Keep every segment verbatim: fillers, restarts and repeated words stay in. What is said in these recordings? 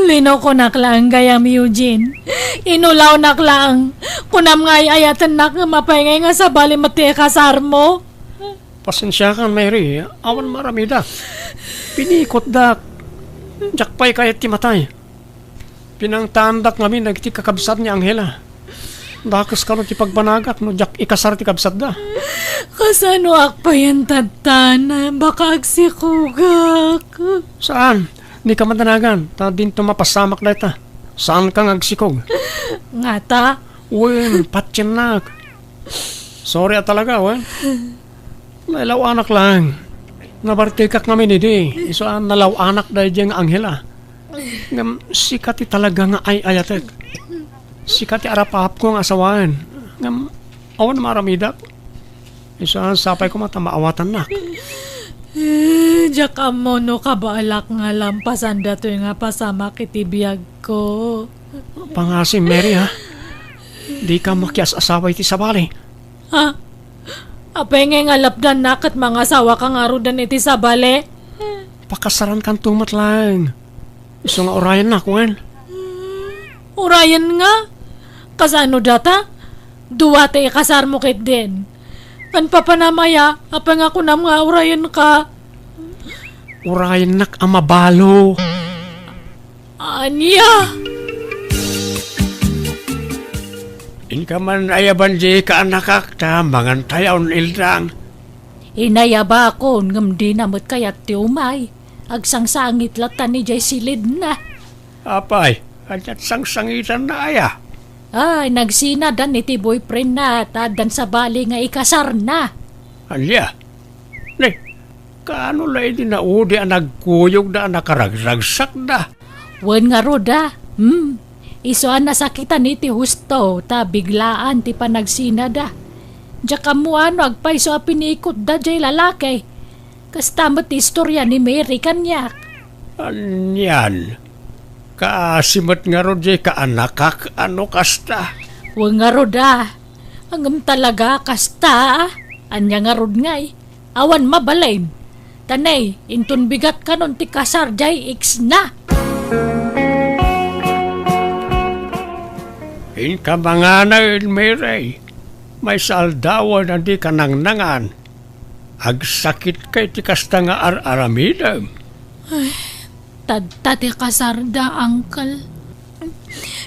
Tinukonak laeng gayam, Eugene. Inulawnak laeng. Kunam nga ay-ayatennak ngem apay ngay nga sabali met ti ikasarmo? Pasensiakan, Mary. Awan maramida. Pinikotdak. Diak pay kayat ti matay. Pinangtaandak ngamin dagiti kakabsat ni Angela. Dakes kano ti pagbanagak no diak ikasar ti kabsatda. Kasanoak payen tattan? Baka agsikogak. Saan? Dika madanagan, ta dinto mapasamak dayta. Saanka nga agsikog? Ngata? Wen, patiennak. Sorry a talaga, wen. Nailaw-anak laeng. Nabartekak ngamin idi, isu a nalaw-anak daydiay nga Angela. Ngem sika ti talaga nga ay-ayatek. Sika ti arap-apko nga asawaen. Ngem awan maaramidak. Isu a sapay koma ta maawatannak. Eh, diak ammo no kabaelak nga lampasan datoy nga pasamak iti biagko. Pangasim, Mary, ha? Dika makias-asawa iti sabali. Ha? Apay ngay nga lapdannak ket mangasawaka ngaruden iti sabali? Pakasarankanto met laeng. Isu nga urayennak, wen? Urayen nga? Kasano data? Dua ti ikasarmo ketdin. Ken papanam aya, apay nga kunam nga urayenka? Urayennak a mabalo. Ania? Inka man ayaban di kaanakak ta mangantayon, Ildang. Inayabakon, ngem dina met kayat ti umay. Agsangsangit latta ni jay silidna. Apay, ania't sangsangitanna aya? Ay, nagsinadan iti boyfriendna ta addan sabali nga ikasarna. Ania? Ne, kaano la idi naudi a nagkuyogda a nakaragragsakda? Wen ngarud a, hmm, isu a nasakitan iti husto ta biglaan ti panagsinada. Diak ammo a no agpayso a pinikotda jay lalaki. Kasta met ti istorya ni Mary kaniak. Anian? Kaasi met ngarud jay kaanakak a no kasta? Wen ngarud a. Ngem talaga kasta a. Ania ngarud ngay? Awan mabalin. Ta ne, inton bigat kanon ti kasar jay ex na. Inka manganay, Mary. Maysa aldawen a dika nangnangan. Agsakitka iti kasta nga ar-aramidem. Ay, tadta ti kasarda, uncle.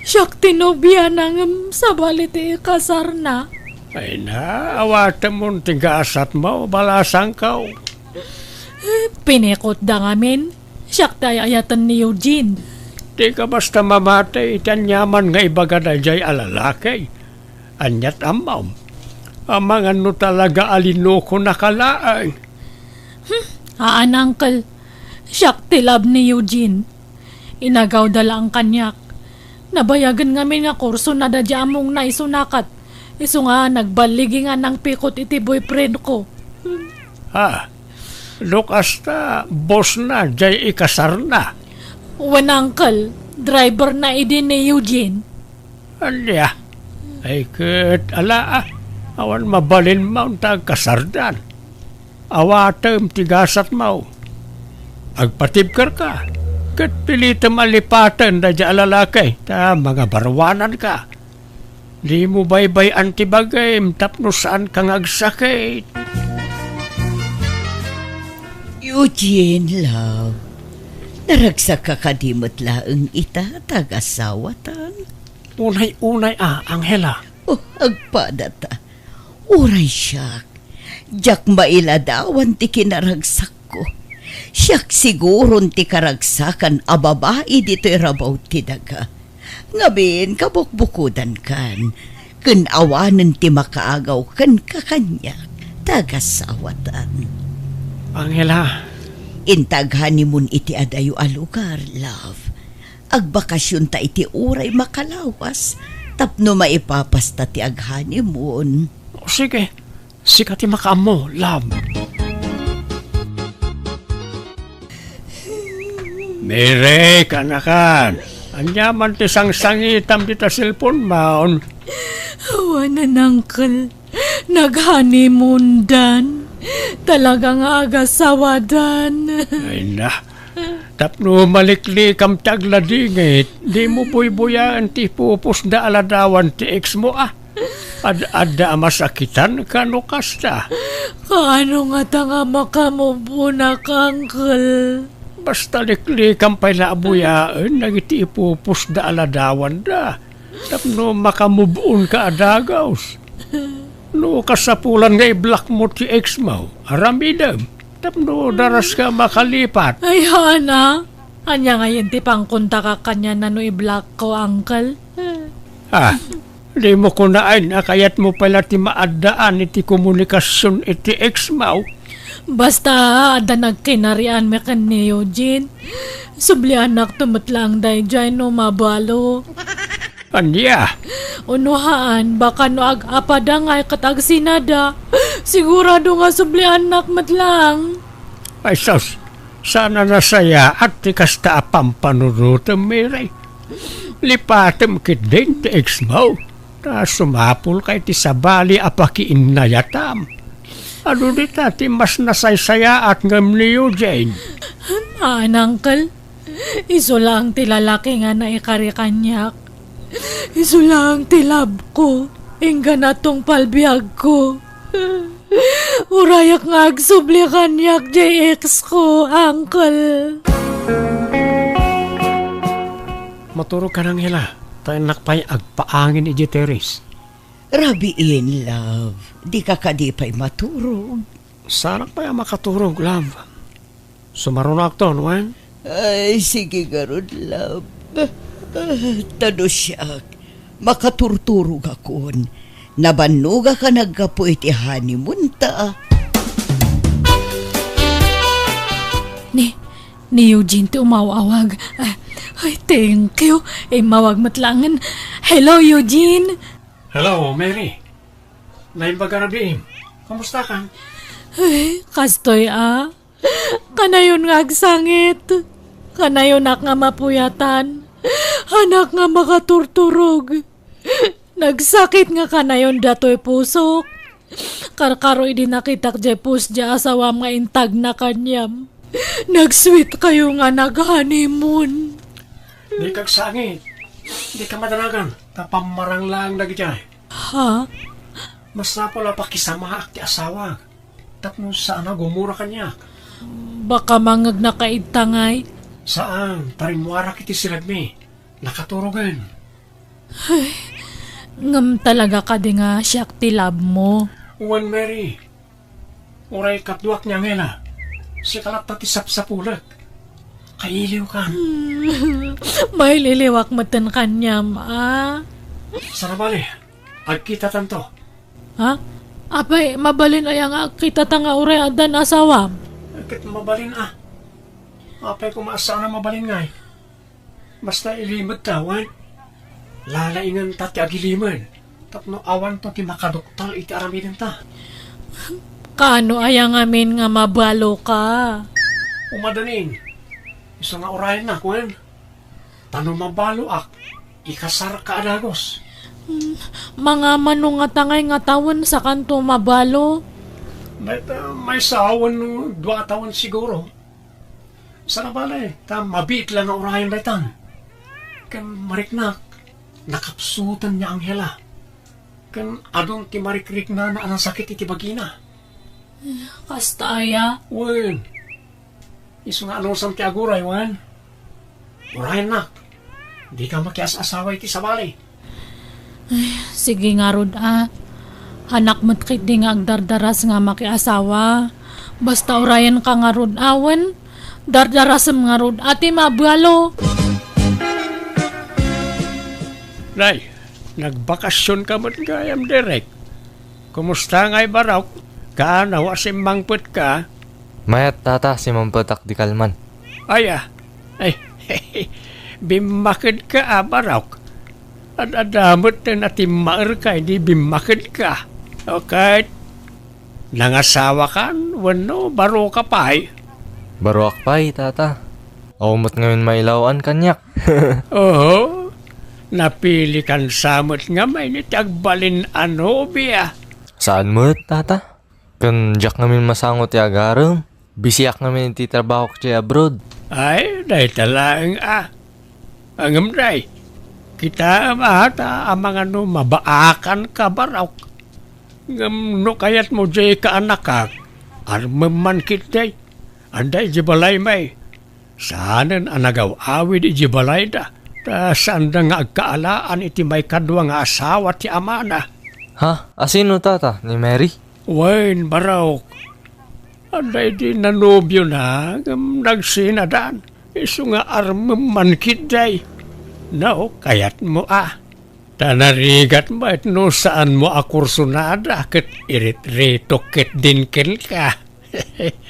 Siak ti nobiana ngem sabali ti ikasarna. Ay na, awatemon ti gasatmo, balasangko. Pinikotda ngamin. Siak ti ay-ayaten ni Eugene. Dika basta mamati iti aniaman nga ibaga daydiay a lalaki. Ania't ammom? Amangan no talaga a linukonaka laeng. Hmm, haan, uncle. Siak ti love ni Eugene. Inagawda laeng kaniak. Nabayagen ngamin nga kursona daydiay amongna isuna ket isu nga nagballigi nga nangpikot iti boyfriendko. Ha? No kasta, bossna jay ikasarna? Wen, uncle, driverna idi ni Eugene. Ania? Ay ket ala, a, awan mabalinmo ta agkasardan. Awatem ti gasatmo. Agpatibkerka, ket pilitem a lipaten daydiay a lalaki ta mangabaruananka. Dimo baybay-an ti bagim tapno saanka nga agsakit. Eugene, love, naragsakka kadi met laeng ita ta agasawatan? Unay-unay a, Angela. Oh, agpadata. Uray siak, diak mailadawan ti kinaragsakko. Siak siguron ti karagsakan a babai ditoy rabaw ti daga. Ngamin, kabukbukodankan, ken awanen ti makaagaw kenka kaniak, ta agasawatan. Angela. Inta ag-honeymoon iti adayo a lugar, love. Agbakasionta iti uray makalawas, tapno maipapasta ti ag-honeymoon. O, sige, sika ti makaammo, love. Mary, kaanakan, ania man ti sangsangitam dita cellphone-mon? Awanen, uncle. Nag-honeymoondan. Talaga nga agasawadan. Ay na. Tapno maliklikam ti agladingit, dimo buybuyaen ti ipupusda a ladawan ti ex mo, a. Ad-adda a masakitan kano kasta. Kaano ngata nga makamove-onak, uncle? Basta liklikam pay la a buyaen dagiti ipupusda a ladawanda tapno makamove-onka a dagus. No kasapulan nga i-block mo ti ex mo, aramidem tapno daraska a makalipat. Ay, haan a. Ania ngayen ti pangkontakak kaniana no i-block ko, uncle? Ah, dimo kunaen a kayatmo pay la ti maaddaan iti komunikasion iti ex mo? Basta, adda nagkinarianmi ken ni Eugene. Subliannakto met laeng daydiay no mabalo. Ania? Uno haan, baka no ag-apada ngay ket agsinada, sigurado nga subliannak met laeng. Ay sus, saan a nasayaat ti kasta a pampanunotem, Mary. Lipatem ketdin ti ex mo, ta sumapulka iti sabali a pakiinnayatam. Adu dita ti mas nasaysayaat ngem ni Eugene. Haan, uncle. Isu laeng ti lalaki nga naikari kaniak. Isu laeng ti love ko, inggana tungpal biag ko. Urayak nga agsubli kaniak diay ex ko, uncle. Maturog ka, Angela, ta innak pay agpaangin idiay terrace. Rabiin, love. Dika kadi pay maturog? Saanak pay a makaturog, love. Sumarunoakton, wen? Ay, sige ngarud, love. Ah, ta no siak, makaturturogakon. Nabannogak a naggapu iti honeymoon ta. Ni, ni Eugene ti umaw-awag. Ah, ay, thank you. Immawag met laengen. Hello, Eugene. Hello, Mary. Naimbag a rabiim. Kumusta ka? Ay, kastoy a. Kanayon nga agsangit. Kanayonak nga mapuyatan. Haanak nga makaturturog. Nagsakit nga kanayon datoy pusok. Karkaro idi nakitak diay post diay asawam nga intagna kaniam. Nag-sweet-kayo nga nag-honeymoon. Dika agsangit. Dika madanagan ta pammarang laeng dagitoy. Ha? Masapul a pakisamaak ti asawak tapno saan a gumura kaniak. Baka mangegnaka ita ngay? Saan, ta rimmuarak iti siragmi. Nakaturogen. Ay, ngem talaga kadi nga siak ti love mo? Wen, Mary. Uray kaduak ni Angela, sika latta ti sapsapulek. Kailiwkan. Maililiwak metten kaniam, a? Saan a bale, agkitatanto. Ha? Apay, mabalin aya nga agkitata nga uray addan asawam? Ket mabalin a. Apay koma a saan a mabalin ngay? Basta ilimedta, wen? Lalaingenta ti agilimed tapno awanto ti makaduktal iti aramidenta. Kaano aya ngamin nga mabaloka? Umadanin, isu nga urayennak, wen? Ta no mabaloak, ikasarka a dagus. Hmm, mangamano ngata ngay nga tawen sakanto mabalo? Dayta maysa wenno dua a tawen siguro. Saan a bale, ta mabiit la nga urayen daytan. Ken mariknak, nakapsuten ni Angela. Ken adun ti marikriknana a nasakit iti bagina. Kasta aya? Wen. Isu nga anusam ti aguray, wen. Urayennak, dika makias-asawa iti sabali. Ay, sige ngarud a. Haanak met ketdi nga agdardaras nga makiasawa. Basta urayenka ngarud a, wen, dardarasem ngarud a ti mabalo. Nay, nagbakasionka met gayam, Derek. Kumusta ngay, Barok? Kaano a simmangpetka? Mayat, tata, simmangpetak di kalman. Aya, ay, bimmakedka a, Barok. Ad-adda met ti natimmaerka idi bimmakedka. Okay. Nangasawakan wenno baroka pay? Baroak pay, tata. Awan met ngamin mailaw-an kaniak. Oo. Napilikan sa met ngamin iti agbalin a nobia. Saan met, tata? Ken diak ngamin masango ti agarem. Bisiak ngamin iti trabahok ti abroad. Ay, dayta laeng a. Ngem day, kitaem a ta amangan no mabaakanka, Barok. Ngem no kayatmo diay kaanakak, armem man ketdi. Adda idiay balay may. Saanen a nagaw-awid idiay balayda, ta saanda nga agkaalaan iti maikadua nga asawa ti amana. Ha? Asino, tata? Ni Mary? Wen, Barok. Adda idi nanobiona, ngem nagsinadan. Isu nga armem man ketdi. No, kayatmo a. Ta narigat met no saanmo a kursonada ket iritritokket din kenka.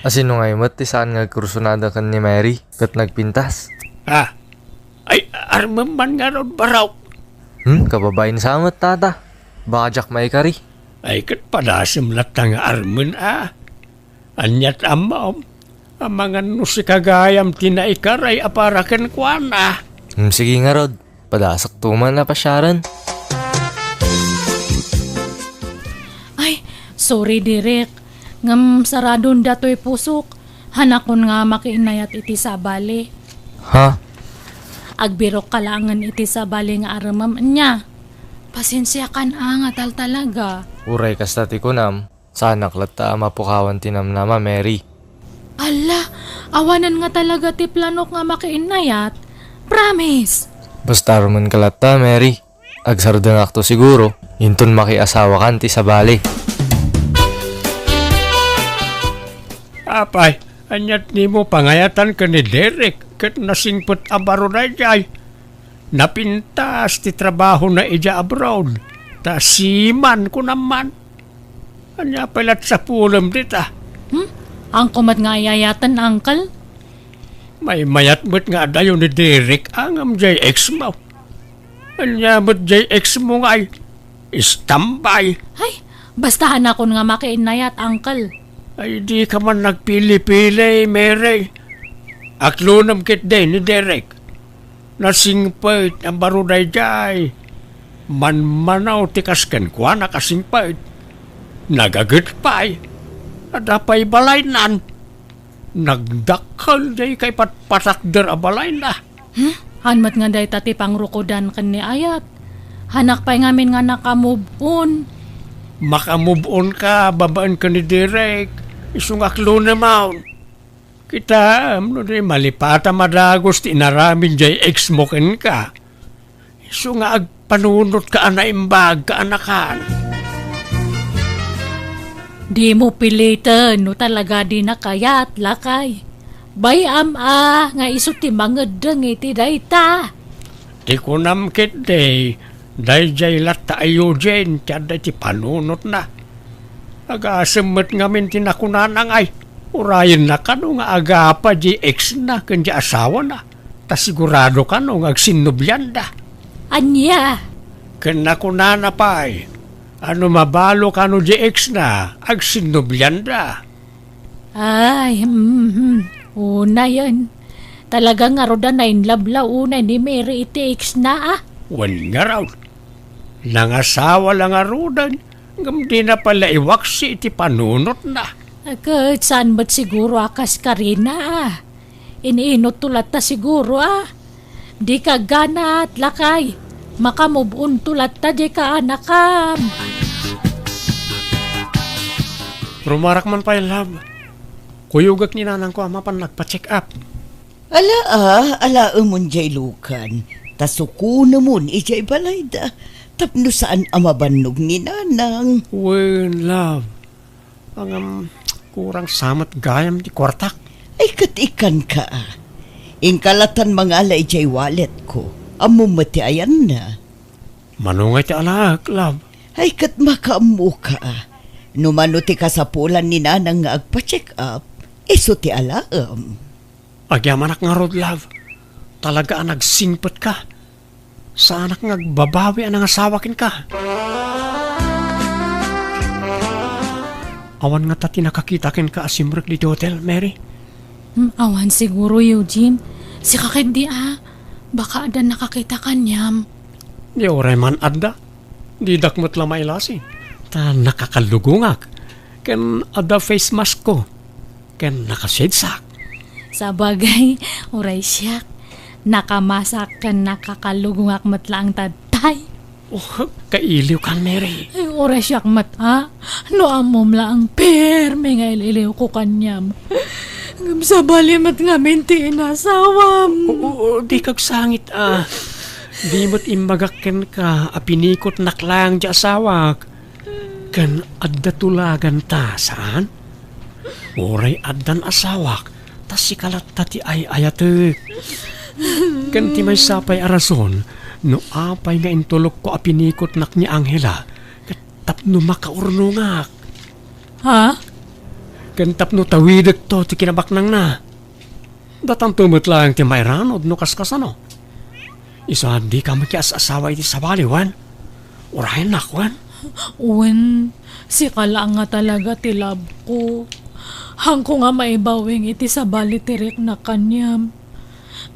Asino ngay met ti saan nga agkursonada ken ni Mary ket nagpintas? Ah, ay, armem man ngarud, Barok. Hmm, kababain sa met, tata. Baka diak maikari. Ay, ket padasem latta nga armen a. Aniat ammom, amangan no sika gayam ti naikaray a para kenkuana. Hmm, sige ngarud. Padasakto man a pasiaren. Ay, sorry, Derek. Ngem saradon datoy pusok. Hanakon nga makiinnayat iti sabali. Ha? Agbirokka laengen iti sabali nga armem ania. Pasensiakan a nga taltalaga. Uray kasta ti kunam, saanak latta a mapukawan ti namnama, Mary. Alla, awanen nga talaga ti planok nga makiinnayat. Promise! Basta armenka latta, Mary. Agsardengakto siguro, inton makiasawakan ti sabali. Apay, aniat nimo pangayatan ken ni Derek ket nasingpet a baro daydiay? Napintas ti trabahona idiay abroad, ta seaman, kunam man. Ania pay lat sapulem dita? Hmm? Haanko met nga ay-ayaten, uncle? Maymayat met nga adayo ni Derek a ngem diay ex mo. Ania met diay ex mo ngay? Istambay. Ay, basta hanakon nga makiinnayat, uncle. Ay, dika man nagpili-pili, Mary. Aklonem ketdi ni Derek. Nasingpet a baro daydiay. Manmanaw ti kas kenkuana a singpet. Nagaget pay. Adda pay balaynan. Nagdakkel diay kaipatpatakder a balayna. Hmm? Haan met nga dayta ti pangrukodan ken ni ayat. Hanak pay ngamin nga naka-move on. Maka-move on ka babaen ken ni Derek. Isu nga aklonem. Kitaem no di malipata madagus ti inaramid diay ex mo kenka. Isu nga agpanunotka a naimbag, kaanakan. Dimo piliten no talaga di nakayat, lakay. Bay-am a nga isu ti mangeddeng iti dayta. Ti kunam ketdi, daydiay latta a Eugene ti adda iti panunotna. Agasem met ngamin ti nakunana ngay, urayenna kano nga agapa di ex-na ken di asawana, ta sigurado kano nga agsinnobianda. Ania? Ken nakunana pay, a no mabalo kano di ex-na, agsinnobianda. Ay, mhm. Unayen. Talaga ngarud a nainlabla unay ni Mary iti ex-na, a? Wen ngarud. Nangasawa la ngaruden, ngem dina pay la iwaksi iti panunotna. Ket saan met siguro a kas karina, a? Ininutto latta siguro, a? Dika agganat, lakay. Maka-move on to latta diay kaanakam. Rumarak man pay, love. Kuyogek ni nanangko a mapan nagpa-check up. Ala, a, alaemon diay lukan. Ta sukonemon idiay balayda. Tapno saan a mabannog ni nanang. Wen, love. Ngem, kurang sa met gayam ti kuartak. Ay, ket ikkanka, a. Inka latan mangala idiay walletko. Ammom met ti ayanna. Mano ngay ti alaek, love? Ay, ket makaammoka, a. No mano ti kasapulan ni nanang nga agpa-check up, isu ti alaem. Agyamanak ngarud, love. Talaga a nagsingpetka. Saanak nga agbabawi a nangasawa kenka. Awan ngata ti nakakita kenka a simrek ditoy hotel, Mary? Hmm, awan siguro, Eugene. Sika ketdi, a. Baka adda nakakita kaniam. Di uray man adda. Didak met la mailasin. Ta nakakalugongak. Ken adda face mask ko. Ken nakasedsak. Sabagay, uray siak, nakamasak ken nakakalugongak met laeng ta tay. Oh, kailiwkan, Mary. Ay, uray siak met, a? No ammom laeng, pirmi nga il-iliwko kaniam. Ngem sabali met ngamin ti inasawam. Oo, dika agsangit, a. Di met imbagak kenka a pinikotnak laeng ti asawak. Ken adda tulaganta, saan? Uray addan asawak, ta sika latta ti ay-ayatek. Ken ti maysa pay a rason no apay nga intulokko a pinikotnak ni Angela, ket tapno makaurnongak. Ha? Ken tapno tawidekto ti kinabaknangna. Datanto met laeng ti mairanod no kaskasano. Isu a dika makias-asawa iti sabali, wen? Urayennak, wen? Wen, sika laeng nga talaga ti love ko. Haanko nga maibawing iti sabali ti riknak kaniam.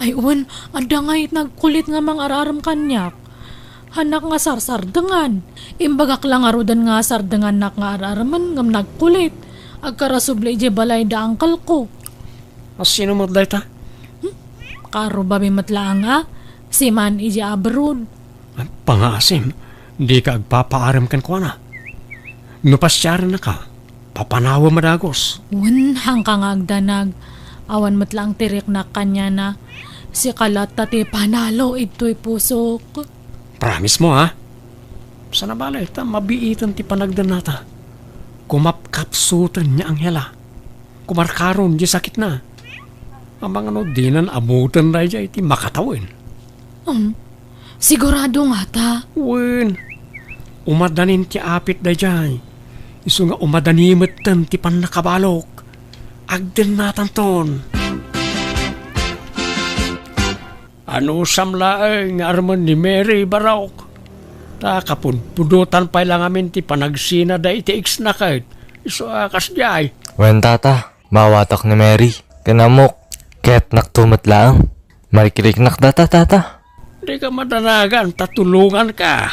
Ay, wen, adda ngay nagkulit nga mangar-arem kaniak. Haanak nga sarsardengan. Imbagak la ngaruden nga sardengannak nga ar-aremen ngem nagkulit. Agkarasubli idiay balay da uncle ko. A, sino met dayta? Hmm? Karubabi met laeng a, siman idiay abroad. Ay, pangngaasim, dika agpapaarem kenkuana. No pasiarennaka, papanawem a dagus. Wen, haanka nga agdanag. Awan met laeng ti riknak kaniana. Sika latta ti panalo idtoy pusok. Promise mo, ha? Sana bale, ta mabiiten ti panagdennata. Kumapkapsuten ni Angela. Kumarkaron di sakitna. Amangan no dinan abuten daydiay ti makatawen. Um, sigurado ngata? Wen, umadanin ti apit daydiay. Isu nga umadani metten ti pannakabalok. Agdennatanton. Anusam laeng nga armen ni Mary, Barok. Ta kapudpudotan pay la ngamin ti panagsina dayta iti ex-na ket. Isu a kasdiay. Wen, tata, maawatak ni Mary. Ken ammok, kayatnakto met laeng. Marikiriknak data, tata. Dika madanagan ta tulonganka.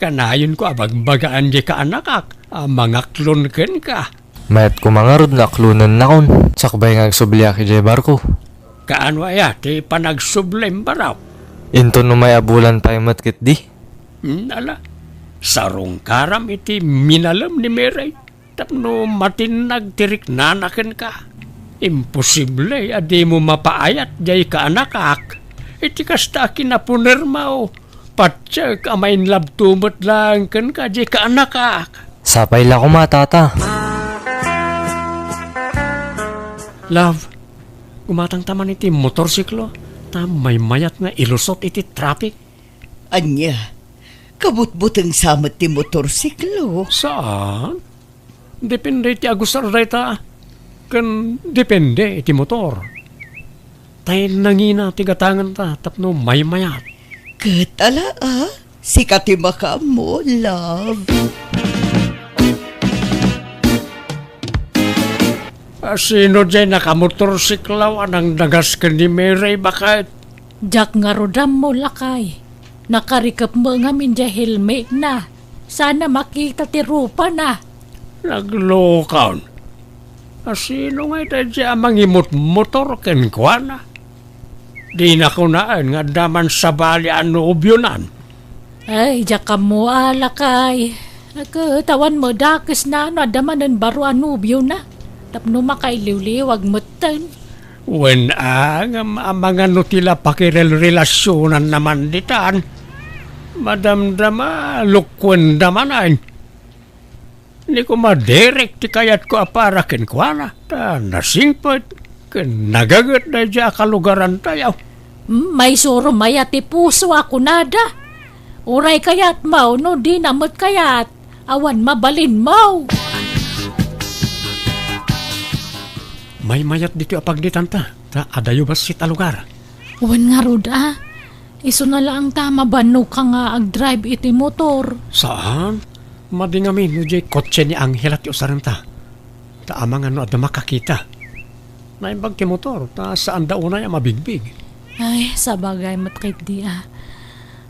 Kanayonko a bagbagaan diay kaanakak a mangaklon kenka. Mayat koma ngarud nga aklonennakon, sakbay nga agsubliak idiay barko. Kaano aya ti panagsublim, Barok? Inton umay a bulan pay met ketdi. Hmm, ala, sarungkaram iti minalem ni Mary tapno matinnag ti riknana kenka. Imposible a dimo mapaayat diay kaanakak iti kasta a kinapunermo. Patiek a ma-in love to met laeng kenka diay kaanakak. Sapay la koma, tata. Love, gumatangta man iti motorsiklo, ta maymayat nga ilusot iti traffic. Ania, kabutbutengsa met ti motorsiklo? Saan? Depende iti agusar dayta, ken depende iti motor. Tay nangina ti gatanganta tapno maymayat. Ket ala, a? Sika ti makaammo, love. A, sino diay nakamotorsiklaw a nangdagas ken ni Mary, baket? Diak ngarud ammo, lakay. Nakarikep met ngamin diay helmetna. Saan a makita ti rupana. Naglokon. A, sino ngay daydiay a mangimutmotor kenkuana? Dina kunaen nga adda man sabali a nobionan. Ay, diak ammo a, lakay. Ket awan met dakesna no adda manen baro a nobiona. Tapno makailiwliwag metten. Wen a, ngem amangan no ti la pakirelrelasionanna man ditan. Madamdama, lukuenda manen. Ni koma Derek ti kayatko a para kenkuana, ta nasingpet ken nagaget daydiay a kalugarantayo. Hmm, maisuro mayat ti puso a kunada. Uray kayatmo, no dina met kayat, awan mabalinmo. Maymayat ditoy a pagditanta, ta adayo bassit a lugar. Wen ngarud a, isuna laeng ta mabannoka nga agdrive iti motor. Saan? Madi ngamin no diay kotse ni Angela ti usarenta. Ta amangan no adda makakita. Naimbag ti motor, ta saanda unay a mabigbig. Ay, sabagay met ketdi a.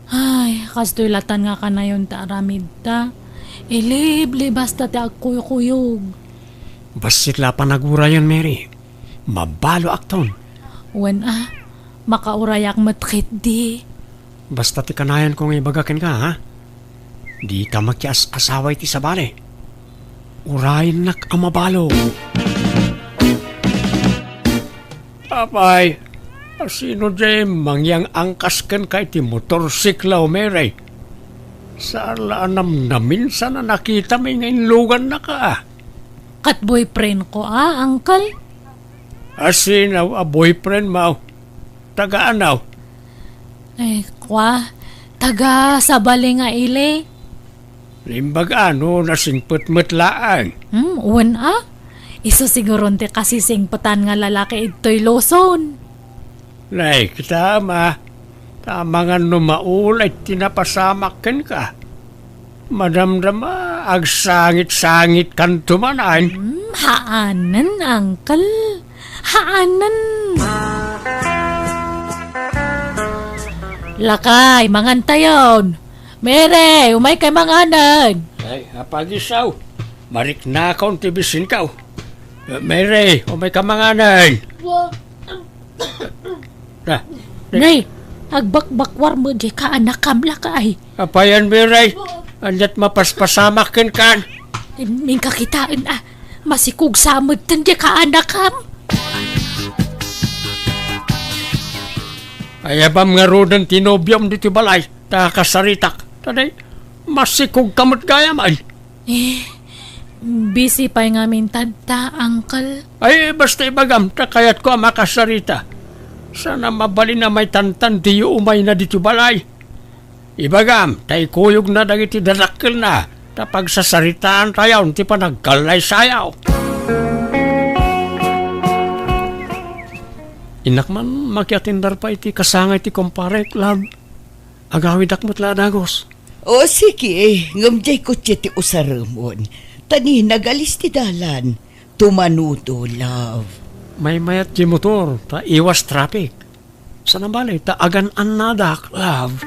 Ay, kastoy latan nga kanayon ti aramidta. Iliblibasta ti agkuykuyog. Bassit la a panagurayen, Mary. Mabaloakton. Wen a, makaurayak met ketdi. Basta ti kanayanko nga ibaga kenka, ha? Dika makias-asawa iti sabali. Urayennak a mabalo. Apay, asino diay mangyang-angkas kenka iti motorsiklo, Mary? Saan la a namnaminsan a nakitami nga inlugannaka, a? Ket boyfriendko a, uncle. Asino a boyfriendmo? Taga ania? Eh, kua, taga sabali nga ili. Naimbag a no nasingpet met laeng? Hmm, wen a. Isu siguron ti kasisingpetan nga lalaki idtoy Luzon. Nay, kita, ma. Ta amangan no maulay ti napasamak kenka. Madamdama, agsangit-sangitkanto manen. Hmm, haanen, uncle. Haanen. Lakay, mangantayon. Mary, umaykay manganen. Ay, apagisaw. Mariknakon ti bisinkaw. Mary, umayka manganen. Wa- Na, Nay, agbakbakwar met diay kaanakam, lakay. Apayan, Mary? Ania't mapaspasamak kenkan? Inka kitaen a, masikog sa metten diay kaanakam. Ayabam ngaruden ti nobiom ditoy balay, ta kasaritak. Ta di, masikogka met gayam, ay. Eh, busy pay ngamin tatta, uncle. Ay, basta ibagam, ta kayatko a makasarita. Saan a mabalin a maitantan diyo umayna ditoy balay. Ibagam, ta ikuyogna dagiti dadakkelna, ta pagsasaritaantayon ti panagkallaysayaw. Innak man makiatindar pay iti kasangay ti kumparek, love. Agawidak met la a dagus. O, sige, ngem diay kotse ti usaremon. Ta ni nagalis ti dalan, tumanudo, love. Maymayat ti motor, ta iwas traffic. Saan a bale, ta agan-annadak, love.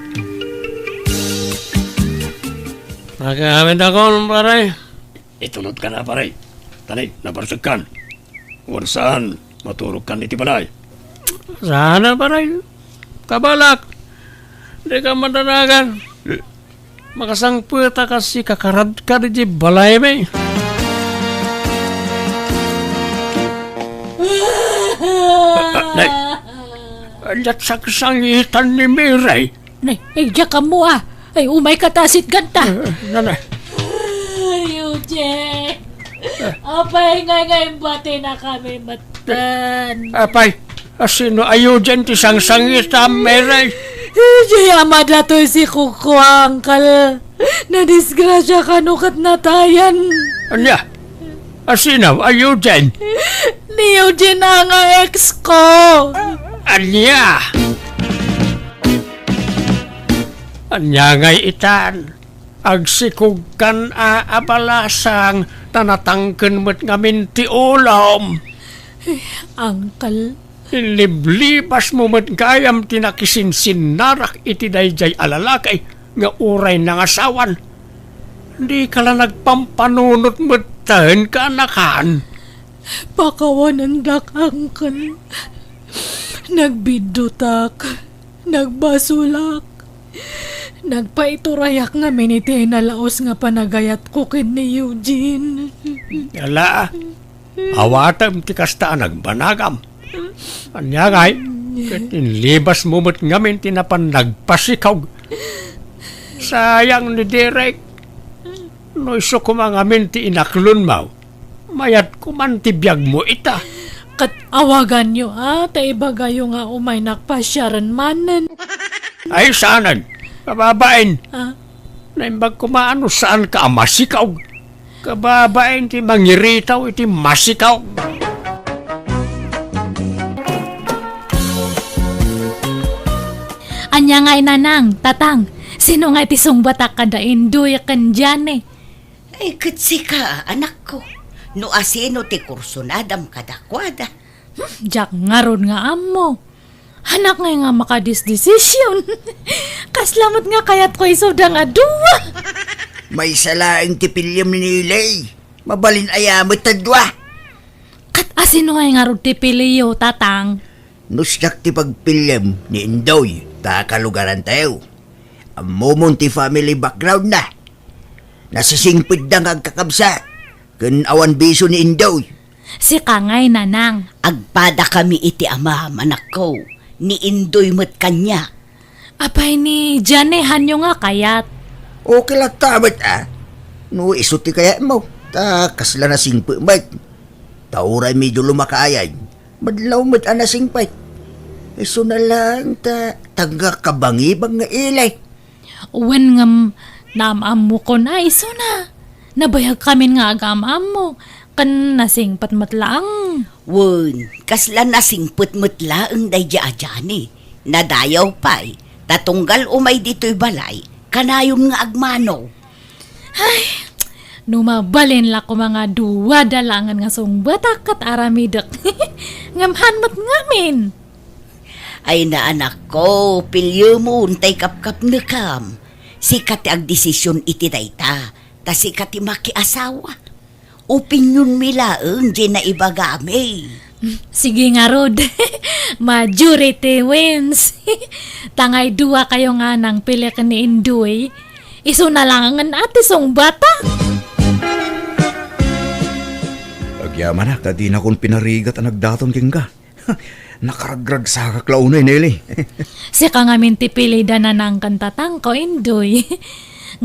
Nagawidakon, pare. Itunodkan a, pare. Ta ni, nabarsekkan. Wen saan, maturogkan iti balay. Saan a, pare. Kabalak. Dika madanagan. Makasangpet a kas ikakaradkad iti balaymi. Nay, ania't sangsangitan ni Mary? Nay, ay, diak ammo a. Ay, umayka ta, sitganta. Eh, nanay. Ay, Eugene. Apay nga, nga imbatinakami metten? Apay, asino a Eugene ti sangsangitam, Mary? Diay ama datoy sikogko, uncle. Nadisgrasia kano ket natayan. Ania? Asino a Eugene? Ni Eugene a nga ex ko. Ania? Ania ngay itan? Agsikogkan a, a balasang, ta natangken met ngamin ti ulom. Uncle. Inliblibasmo met gayam ti nakisinsinnarak iti daydiay a lalaki nga uray nangasawan. Dika la nagpampanunot metten, kaanakan. Pakawanendak, uncle. Nagbiddutak. Nagbasolak. Nagpaiturayak ngamin iti nalaos nga panagayatko ken ni Eugene. Ala, awatem ti kasta a nagbanagam. Ania ngay, ket inlibasmo met ngamin ti napan nagpasikog. Sayang ni Derek. No isu koma ngamin ti inaklonmo, mayat koman ti biagmo ita. Ket awaganyo a, ta ibagayo nga umaynak pasiaren manen. Ay, saanen. Kababain. Ah? Naimbag koma a no saanka a masikog. Kababain ti mangiritaw iti masikog. Ania ngay, Nanang, Tatang, sino ngay ti sungbatak kada Indoy ken Diane? Ay, ket sika, anakko, no asino ti kursunadam kadakuada? Hmm, diak ngarud nga ammo. Anak ngay nga makadisdesisyon. Kasla met nga kayatko isuda nga dua. Maysa laeng ti piliem ni Lay. Mabalin aya met a dua? Ket a Sino ay ngarud ti piliyo, Tatang? No siak ti pagpiliem ni Indoy, ta kalugarantayo. Ammomon ti family background na. Nasisingpetda nga agkakabsat, ken awan bisio ni Indoy. Sika ngay, Nanang. Agpadakami iti amam, anakko. Ni Indoy met kaniak. Apay ni Jane, hanyo nga kayat? Okay latta met, a. No isu ti kayatmo, ta kasla nasingpet met. Ta uray medio lumakayan, madlaw met a nasingpet. Isuna laeng ta, ta agkabangibang nga ili. Wen ngem, naam-ammokon a isuna. Nabayagkamin nga agam-ammo, ken nasingpet met laeng. Wen, kasla nasingpet met laeng daydi a Jane. Nadayaw pay, ta tunggal umay ditoy balay, kanayon nga agmano. Ay, no mabalin la koma nga duada laengen nga sungbatak ket aramidek. Ngem han met ngamin. Ay, anakko, piliemon tay kapkapnekam. Sika ti agdesision iti dayta, ta sika ti makiasawa. Opinionmi laeng diay naibagami. Sige ngarud. Majority wins. Tangay dua kayo nga nangpili ken ni Indoy. Isuna laengen a ti sungbatak. Agyamanak ta dinakon pinarigat a nagdaton kenka. Nakaragragsakak la unay, Nelly. Sika ngamin ti pilida, Nanang ken Tatangko, Indoy.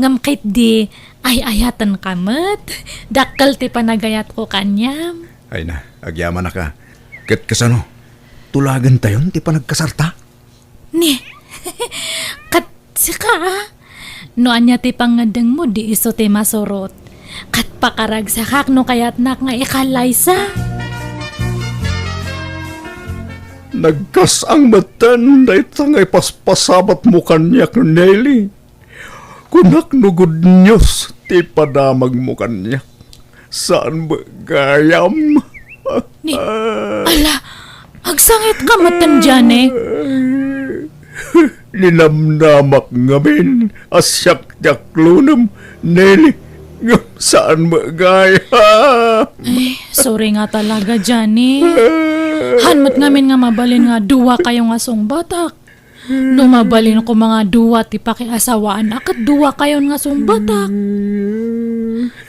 Ngem ketdi, ay-ayatenka met. Dakkel ti panagayatko kaniam. Ay na, agyamanak a. Ket kasano? Tulagentayon ti panagkasarta? Ni, ket sika, a? No ania ti pangngeddengmo, di isu ti masurot. Ket pakaragsakak no kayatnak nga ikallaysa. Nagkas-ang metten dayta nga ipaspasabatmo kaniak, Nelly. Kunak no good news ti padamagmo kaniak. Saan met gayam? Ni, ala, agsangitka metten, Jane. Ninamnamak ngamin a siak ti aklonem, Nelly. Ngem saan met gayam? Ay, sorry nga talaga, Jane. Han met ngamin nga mabalin nga dua kayo nga sungbatak. No mabalin koma nga dua ti pakiasawaan a ket dua kayon nga sungbatak.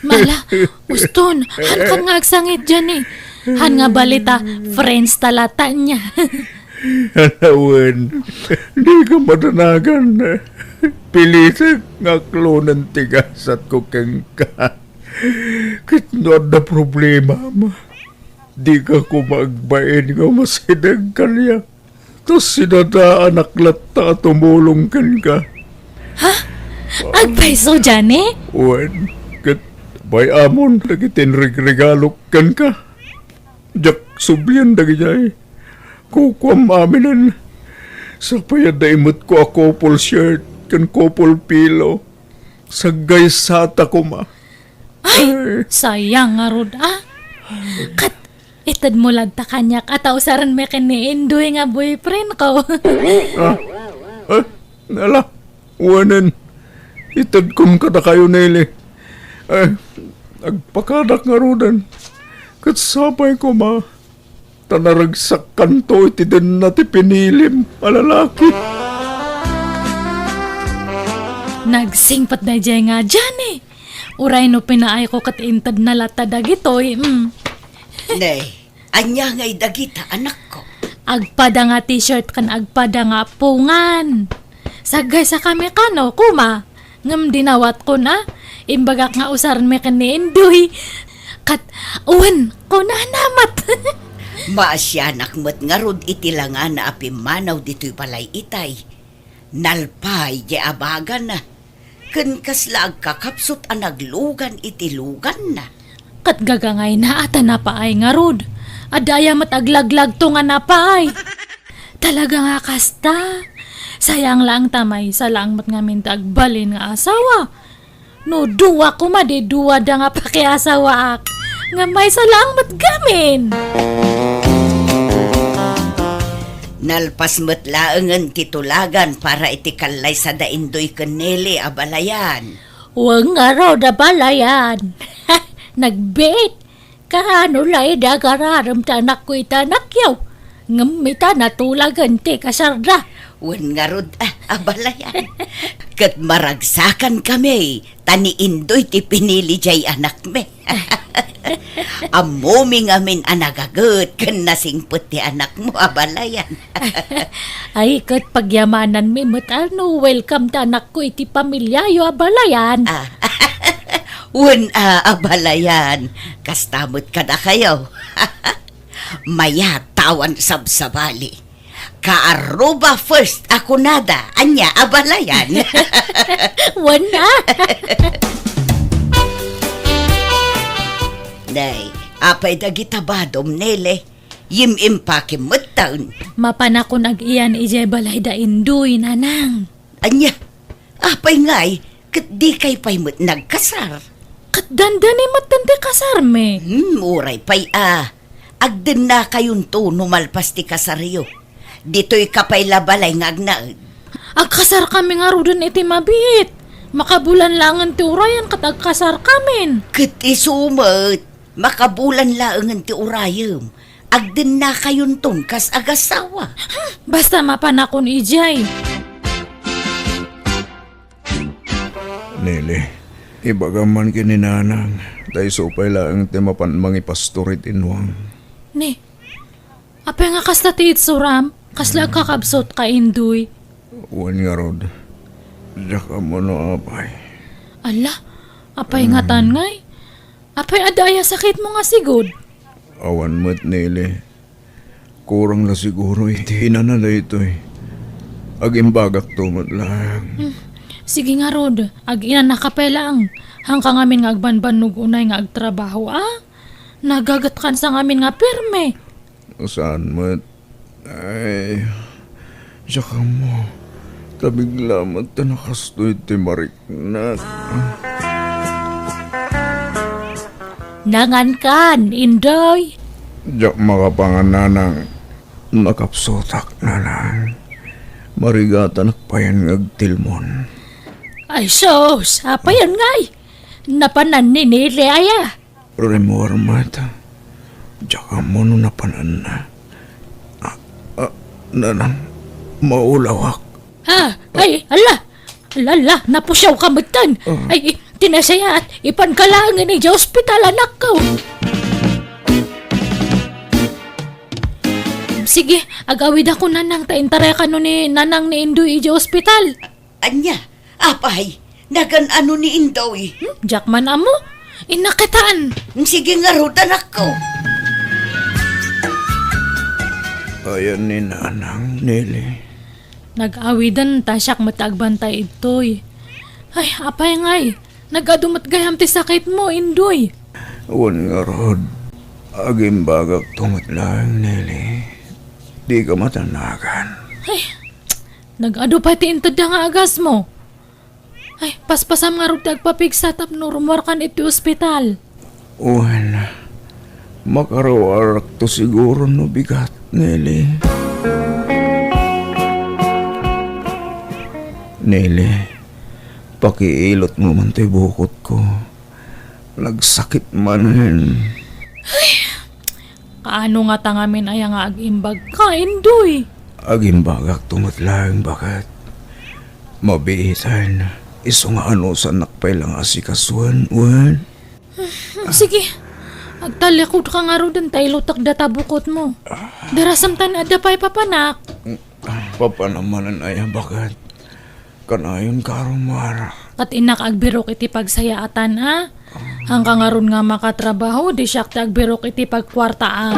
Mala, uston, han kan nga agsangit diay, eh. Han nga bali ta, friends ta latta nia. Wen, dika madanagan. Pilitek nga aklonen ti gasatko kenka. Ket no adda problemam, dika koma agbain nga umasideg kaniak. Ta sinadaanak latta a tumulong kenka. Ha? Agpayso, Jane? Wen, ket bay-amon dagiti inregregalok kenka. Diak sublian dagidiay. Kukuam aminen. Sapay adda imetko a couple shirt ken couple pillow. Saggaysata koma. Ay, sayang ngarud, a. Ket itedmo latta kaniak a ta usarenmi ken ni Indoy nga boyfriendko. Ah, ah, ala, wenen. Itedkon kadakayo, Nelly. Ay, agpakadak ngaruden. Ket sapay koma. Ta naragsakkanto iti denna ti pinilim a lalaki. Nagsingpet daydiay nga Jane. Uray no pinaayko ket intedna latta dagitoy, mm. Ne, ania ngay dagita, anakko? Agpada nga t-shirt ken agpada nga appongan. Saggaysakami kano, koma. Ngem dinawatkon a, imbagak nga usarenmi ken ni Indoy. Ket, wen, kunana met. Maasianak met ngarud iti langana a pimmanaw ditoy balay itay. Nalpay diay abagana. Ken kasla agkakapsut a naglugan iti luganna. Ket gagangayna a ta napaay ngarud. Adda aya met aglaglagto nga napaay. Talaga nga kasta. Sayang laeng ta maysa laeng met ngamin ti agbalin nga asawa. No dua koma, di duada nga pakiasawaak. Nga maysa laeng met gamin. Nalpas met laengen ti tulagan para iti kallaysa da Indoy ken Nelly a balayan. Wen ngarud a balayan. Nagbiit. Kaano la idi agararem ti anakko iti anakyo? Ngem ita natulagen ti kasarda. Wen ngarud, ah, abalayan. Ket maragsakan kami, ta ni Indoy ti pinili jay anakmi. Ammomi ngamin a nagaget ken nasingpet ti anakmo, abalayan. Ay, ket pagyamananmi met a no welcome ti anakko iti pamiliayo, abalayan. Ah, wen, ah, abalayan. Kasta met kadakayo. Mayat ta awan sabsabali. Kaarruba first a kunada, ania, abalayan? Wen a. Nay, apay dagita badom, Nele? Yim-impakem metten. Mapanakon ag-iyan idiay balay da Indoy, Nanang. Ania? Apay ngay, ket dikay pay met nagkasar? Ket dandani metten ti kasarmi. Hmm, uray pay a. Agdennakayonto no malpas ti kasaryo. Ditoyka pay la balay nga agnaed. Agkasarkami ngaruden iti mabiit. Makabulan laengen ti urayan ket agkasarkamin. Ket isu met, makabulan laengen ti urayem. Agdennakayonton kas agassawa. Hmm, basta mapanakon idiay. Nele, ibagam man ken ni Nanang, ta isu pay laeng ti mapan mangipastor iti inwang. Ni, apay nga kasta ti itsuram? Kasla agkakabsot ka, Indoy? Wen ngarud, diak ammo no apay. Ala, apay ngatan ngay? Apay adda aya sakitmo nga sigud? Awan met, Nele. Kurang la siguro iti inana daytoy. Agimbagakto met laeng. Hmm. Sige ngarud, ag-inanaka pay laeng. Haanka ngamin nga agbanbannog unay nga agtrabaho, a? Nagagetkansa ngamin nga pirme. Saan met? Ay, diak ammo. Ta bigla met ta nakastoy ti mariknak. Nangankan, Indoy? Diak makapangan, Nanang. Nakapsutak, Nanang. Marigatanak payen nga agtilmon. Ay, sus! Apayan ngay? Napanan ni Nele aya? Rimmuar met. Diak ammo no napananna. Ah, ah, Nanang, maulawak. Ah, ay, ala! Ala, ala, napusiaw ka metten. Ah. Ay, ti nasayaat, ipanka laengen idiay ospital, anakko. Sige, agawidakon, Nanang, ta intarayakano ni Nanang ni Indoy idiay ospital. Ania? Apay, nagan-ano ni Indoy? Hmm, diak man ammo. Innak kitaen. Sige ngarud, anakko. Ayan ni Nanang, Nele. Nag-awiden ta siak met agbantay idtoy. Ay, apay ngay, nag-adu met gayam ti sakitmo, Indoy? Wen ngarud, agimbagakto met laeng, Nele. Dika matanagan. Ay, nag-adu pay ti intedda nga agasmo. Ay, paspasam ngarud ti agpapigsa tapno rummuarkan iti ospital. Wen, makaruarakto siguro no bigat, Nele. Nele, pakiilotmo man toy bukotko. Nagsakit manen. Ay, kaano ngata ngamin aya nga agimbagka, Indoy? Agimbagakto met laeng, baket. Mabiiten, isu nga anusannak pay la nga asikasuen, wen? Sige, agtallikodka ngaruden ta ilutek data bukotmo. Darasem ta ni adda pay papanak. Papanam manen aya, baket. Kanayon ka, Romar. Ket innak agbirok iti pagsayaatan, a? Haanka ngarud nga makatrabaho, di siak ti agbirok iti pagkuartaan.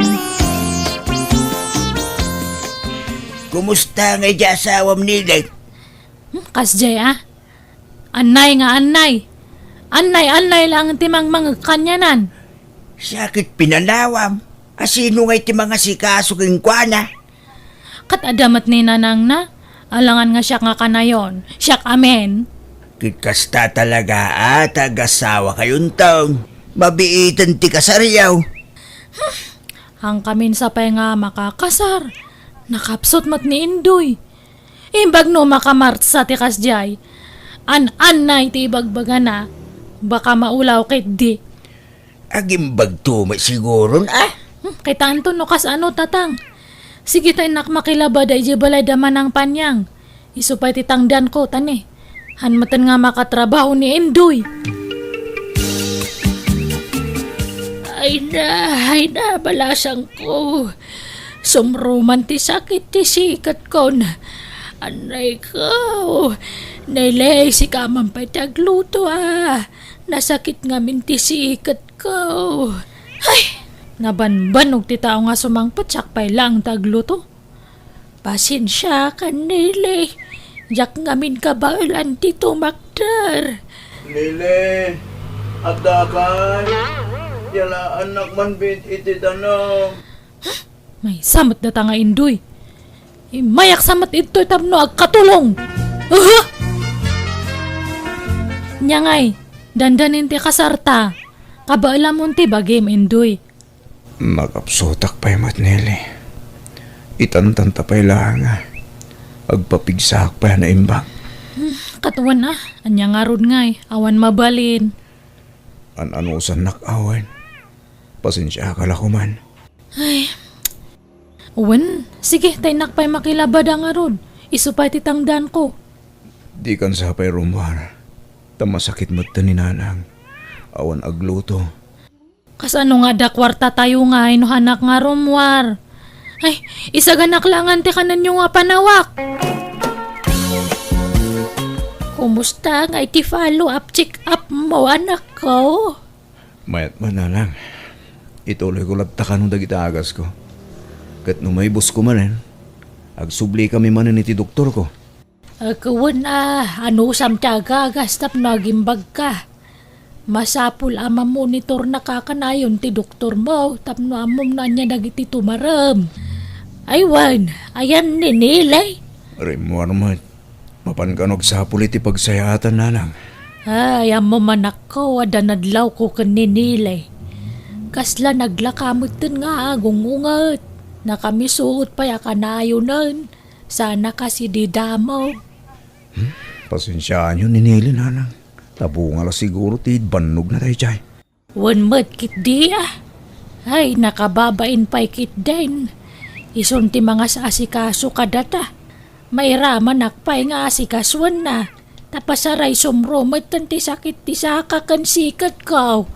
Kumusta ngay di asawam, Nele? Hmm, kasdiay, a? Annay nga annay. Annay, annay laeng ti mangmangeg kanianan. Siak ket pinanawam. A, sino ngay ti mangasikaso kenkuana? Ket adda met ni nanangna, alangan nga siak nga kanayon, siak amin. Ket kasta talaga a ta agasawakayonton, mabiiten ti kasaryo. Haankamin sa pay nga makakasar, nakapsut met ni Indoy. Imbag no makamartsa ti kasdiay, an-annay ti ibagbagana, baka maulaw ketdi. Agimbagto met siguron, a? Hmm, kitaenton no kasano, Tatang. Sige ta innak makilabada idiay balay da Manang Panyang. Isu pay ti tangdanko, tani. Han metten nga makatrabaho ni Indoy. Ay na, ay na, balasangko. Sumruman ti sakit ti siketkon. Anay ko. Neley, sika man pay ti agluto, a. Nasakit ngamin ti siketko. Ay, nabanbanog ti tao nga sumangpet, siak pay laeng ti agluto. Pasensiakan, Neley. Diak ngamin kabaelan ti tumakder. Neley, addakan. Yalaannak man bit iti danum. Maysa met data nga Indoy. Immayak sa met idtoy tapno agkatulong. Aha! Nya ngay, dandanin ti kasarta. Kabaelamon ti bagim, Indoy. Makapsutak pay met, Nelly. Itantanta pay laeng a. Agpapigsaak pay a naimbag. Hmm, katuan a, ania ngarud ngay, awan mabalin. An-anusannak awan. Pasensiaka la koman. Ay. Wen, sige, ta innak pay makilabada ngarud. Isu pay ti tangdanko. Dikan sa pay rummuar. Ta masakit metten ni Nanang. Awan agluto. Kasano nga adda kuartatayo ngay no hanak nga rummuar? Ay, isaganak laengen ti kanenyo nga panawak. Kumusta ngay ti follow-up check-up mo, anakko? Mayat man, Nanang. Ituloyko latta kano dagiti agasko. Ket no maibusko manen, agsublikami manen iti doktorko. Ket wen a, anusam ti agagas tapno agimbagka. Masapul a mamonitornaka kanayon ti doktormo tapno ammom no ania dagiti tumarem. Ay wen, ayan ni Nelly? Rimmuar met. Mapan kano agsapul iti pagsayaatan, Nanang. Ay, ammom, anakko, adda nadlawko ken ni Nelly. Kasla naglaka metten nga agungunget. Nakamisuot pay a kanayonen. Sana kas idi damo. Hmm? Pasensiaanyo ni Nelly, Nanang. Ta bunga la siguro ti bannogna daydiay. Wen met ketdi a. Ay, nakababain pay ketdin. Isun ti mangas-asikaso kadata. Mairamanak pay nga asikasoenna. Ta pasaray sumro metten ti sakit ti saka ken siketko.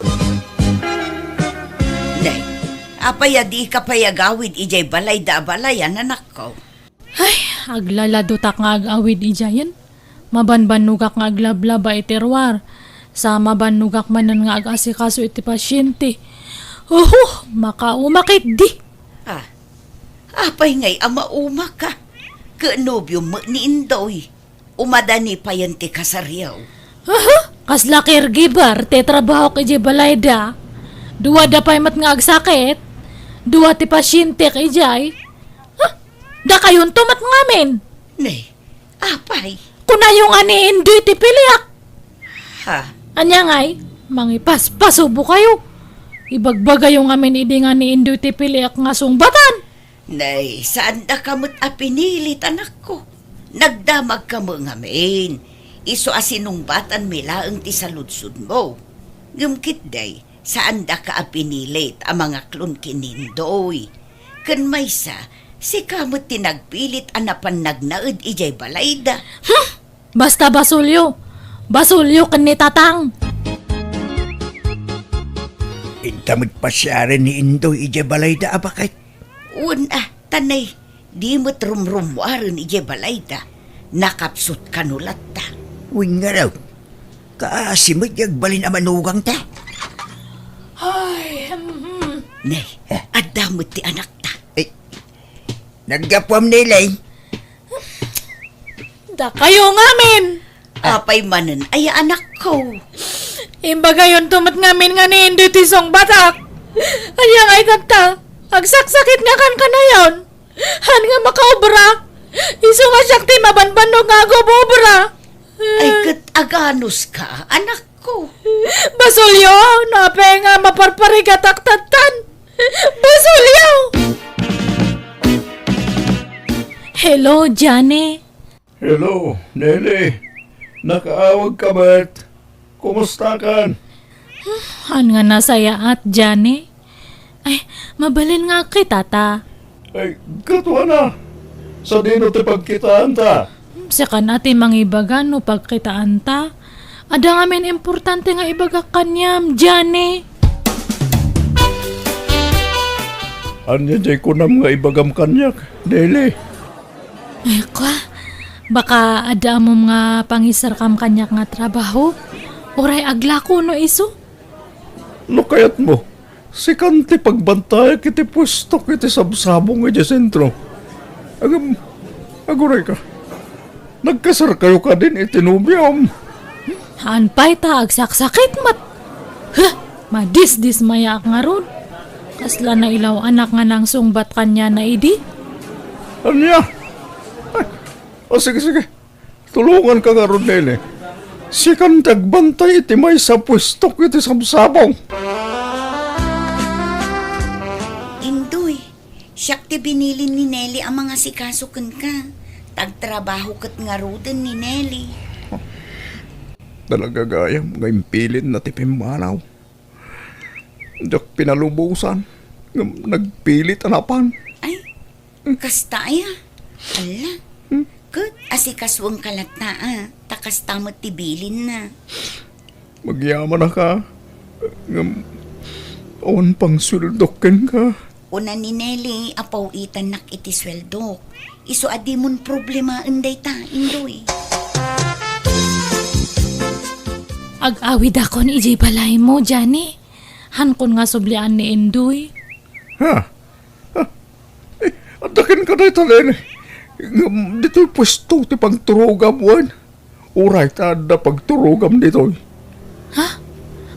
Nay, apay a dika pay agawid idiay balayda a balayan, anakko? Ay, aglaladotak nga ag-awid idiayen. Mabanbannogak nga aglablaba iti ruar. Sa mabannogak manen nga ag-asikaso iti pasiente. Oho, makauma ketdi. Ah, apay ngay a maumaka? Ket nobiom met ni Indoy. Umadani payen ti kasaryo. Aha, kasla caregiver ti trabahok idiay balayda. Duada pay met nga agsakit. Dua ti pasientek idiay. Ha? Dakayonto met ngamin. Ne, apay? Kunayo nga ni Indoy ti piliak. Ha? Ania ngay? Mangipaspasubokayo. Ibagbagayo ngamin idi nga ni Indoy ti piliak nga sungbatan. Nay, saandaka met a pinilit, anakko. Nagdamagka met ngamin. Isu a sinungbatanmi laeng ti saludsodmo. Ngem ketdi, saandaka a pinilit a mangaklon ken ni Indoy. Ken maysa, sika met ti nagpilit a napan nagnaed idiay balayda. Hmm! Basta basolyo. Basolyo ken ni Tatang. Inta met pasiaren ni Indoy idiay balayda a baket. Wen a, ta nay, di met rumrummuaren idiay balayda. Nakapsut kano latta. Wen ngarud, kaasi met ti agbalin a manugangta. Ay, mhm. Nay, adda met ti anakta. Eh, naggapuam, Nelly. Dakayo ngamin! Apay manen aya, anakko? Imbagayonto met ngamin nga ni Indoy ti sungbatak. Ania ngay tatta? Agsaksakit nga kankanayon. Han nga makaobra? Isu nga siak ti mabanbannog nga agobobra. Ay, ket aganuska, anakko? Basolyo, no apay nga maparparigatak tattan. Basolyo! Hello, Johnny. Hello, Nelly. Nakaawagka met? Kumustakan? Haan nga nasayaat, Johnny. Ay, mabalin nga agkitata. Ay, katuana. Sadino ti pagkitaanta? Sika a ti mangibaga no pagkitaanta. Adda ngamin importante nga ibagak kaniam, Johnny. Ania diay kunam nga ibagam kaniak, Nelly? Ay, kwa, baka adda ammom nga pangisarkam kaniak nga trabaho? Uray aglako no isu? No kayatmo, sikan ti pagbantayak iti puestok iti sabsabong idiay sentro. Agam, aguray ka. Nagkasarkayo kadin iti nobiom. Haan pay ta agsaksakit met. Huh! Madisdismayaak ngarud. Kasla nailaw-anak nga nangsungbat kaniana idi. Ania? Ay, o, sige, sige. Tulonganka ngarud, Nelly. Sikan ti agbantay iti maysa a puestok iti sabsabong. Indoy, siak ti binilin ni Nelly a mangasikaso kenka. Tagtrabaho ket ngaruden ni Nelly. Talaga gayam nga impilinna ti pimmanaw. Diak pinalubosan ngem nagpilit a napan. Ay, kasta aya? Alla. Hmm? Ket asikasuenka latta a, ta kasta met ti bilinna. Magyamanaka, ngem awan pang sueldok kenka. Kuna ni Nelly a paw-itannak iti sueldok. Isu a dimon problemaen dayta, Indoy. Ag-awidakon idiay balaymo, Johnny. Hankon nga sublian ni Indoy. Ha? Ha? Eh, adda kenka dayta, Nelly. Ngem ditoy puesto ti pagturogam wen? Uray ta adda pagturogam ditoy. Ha?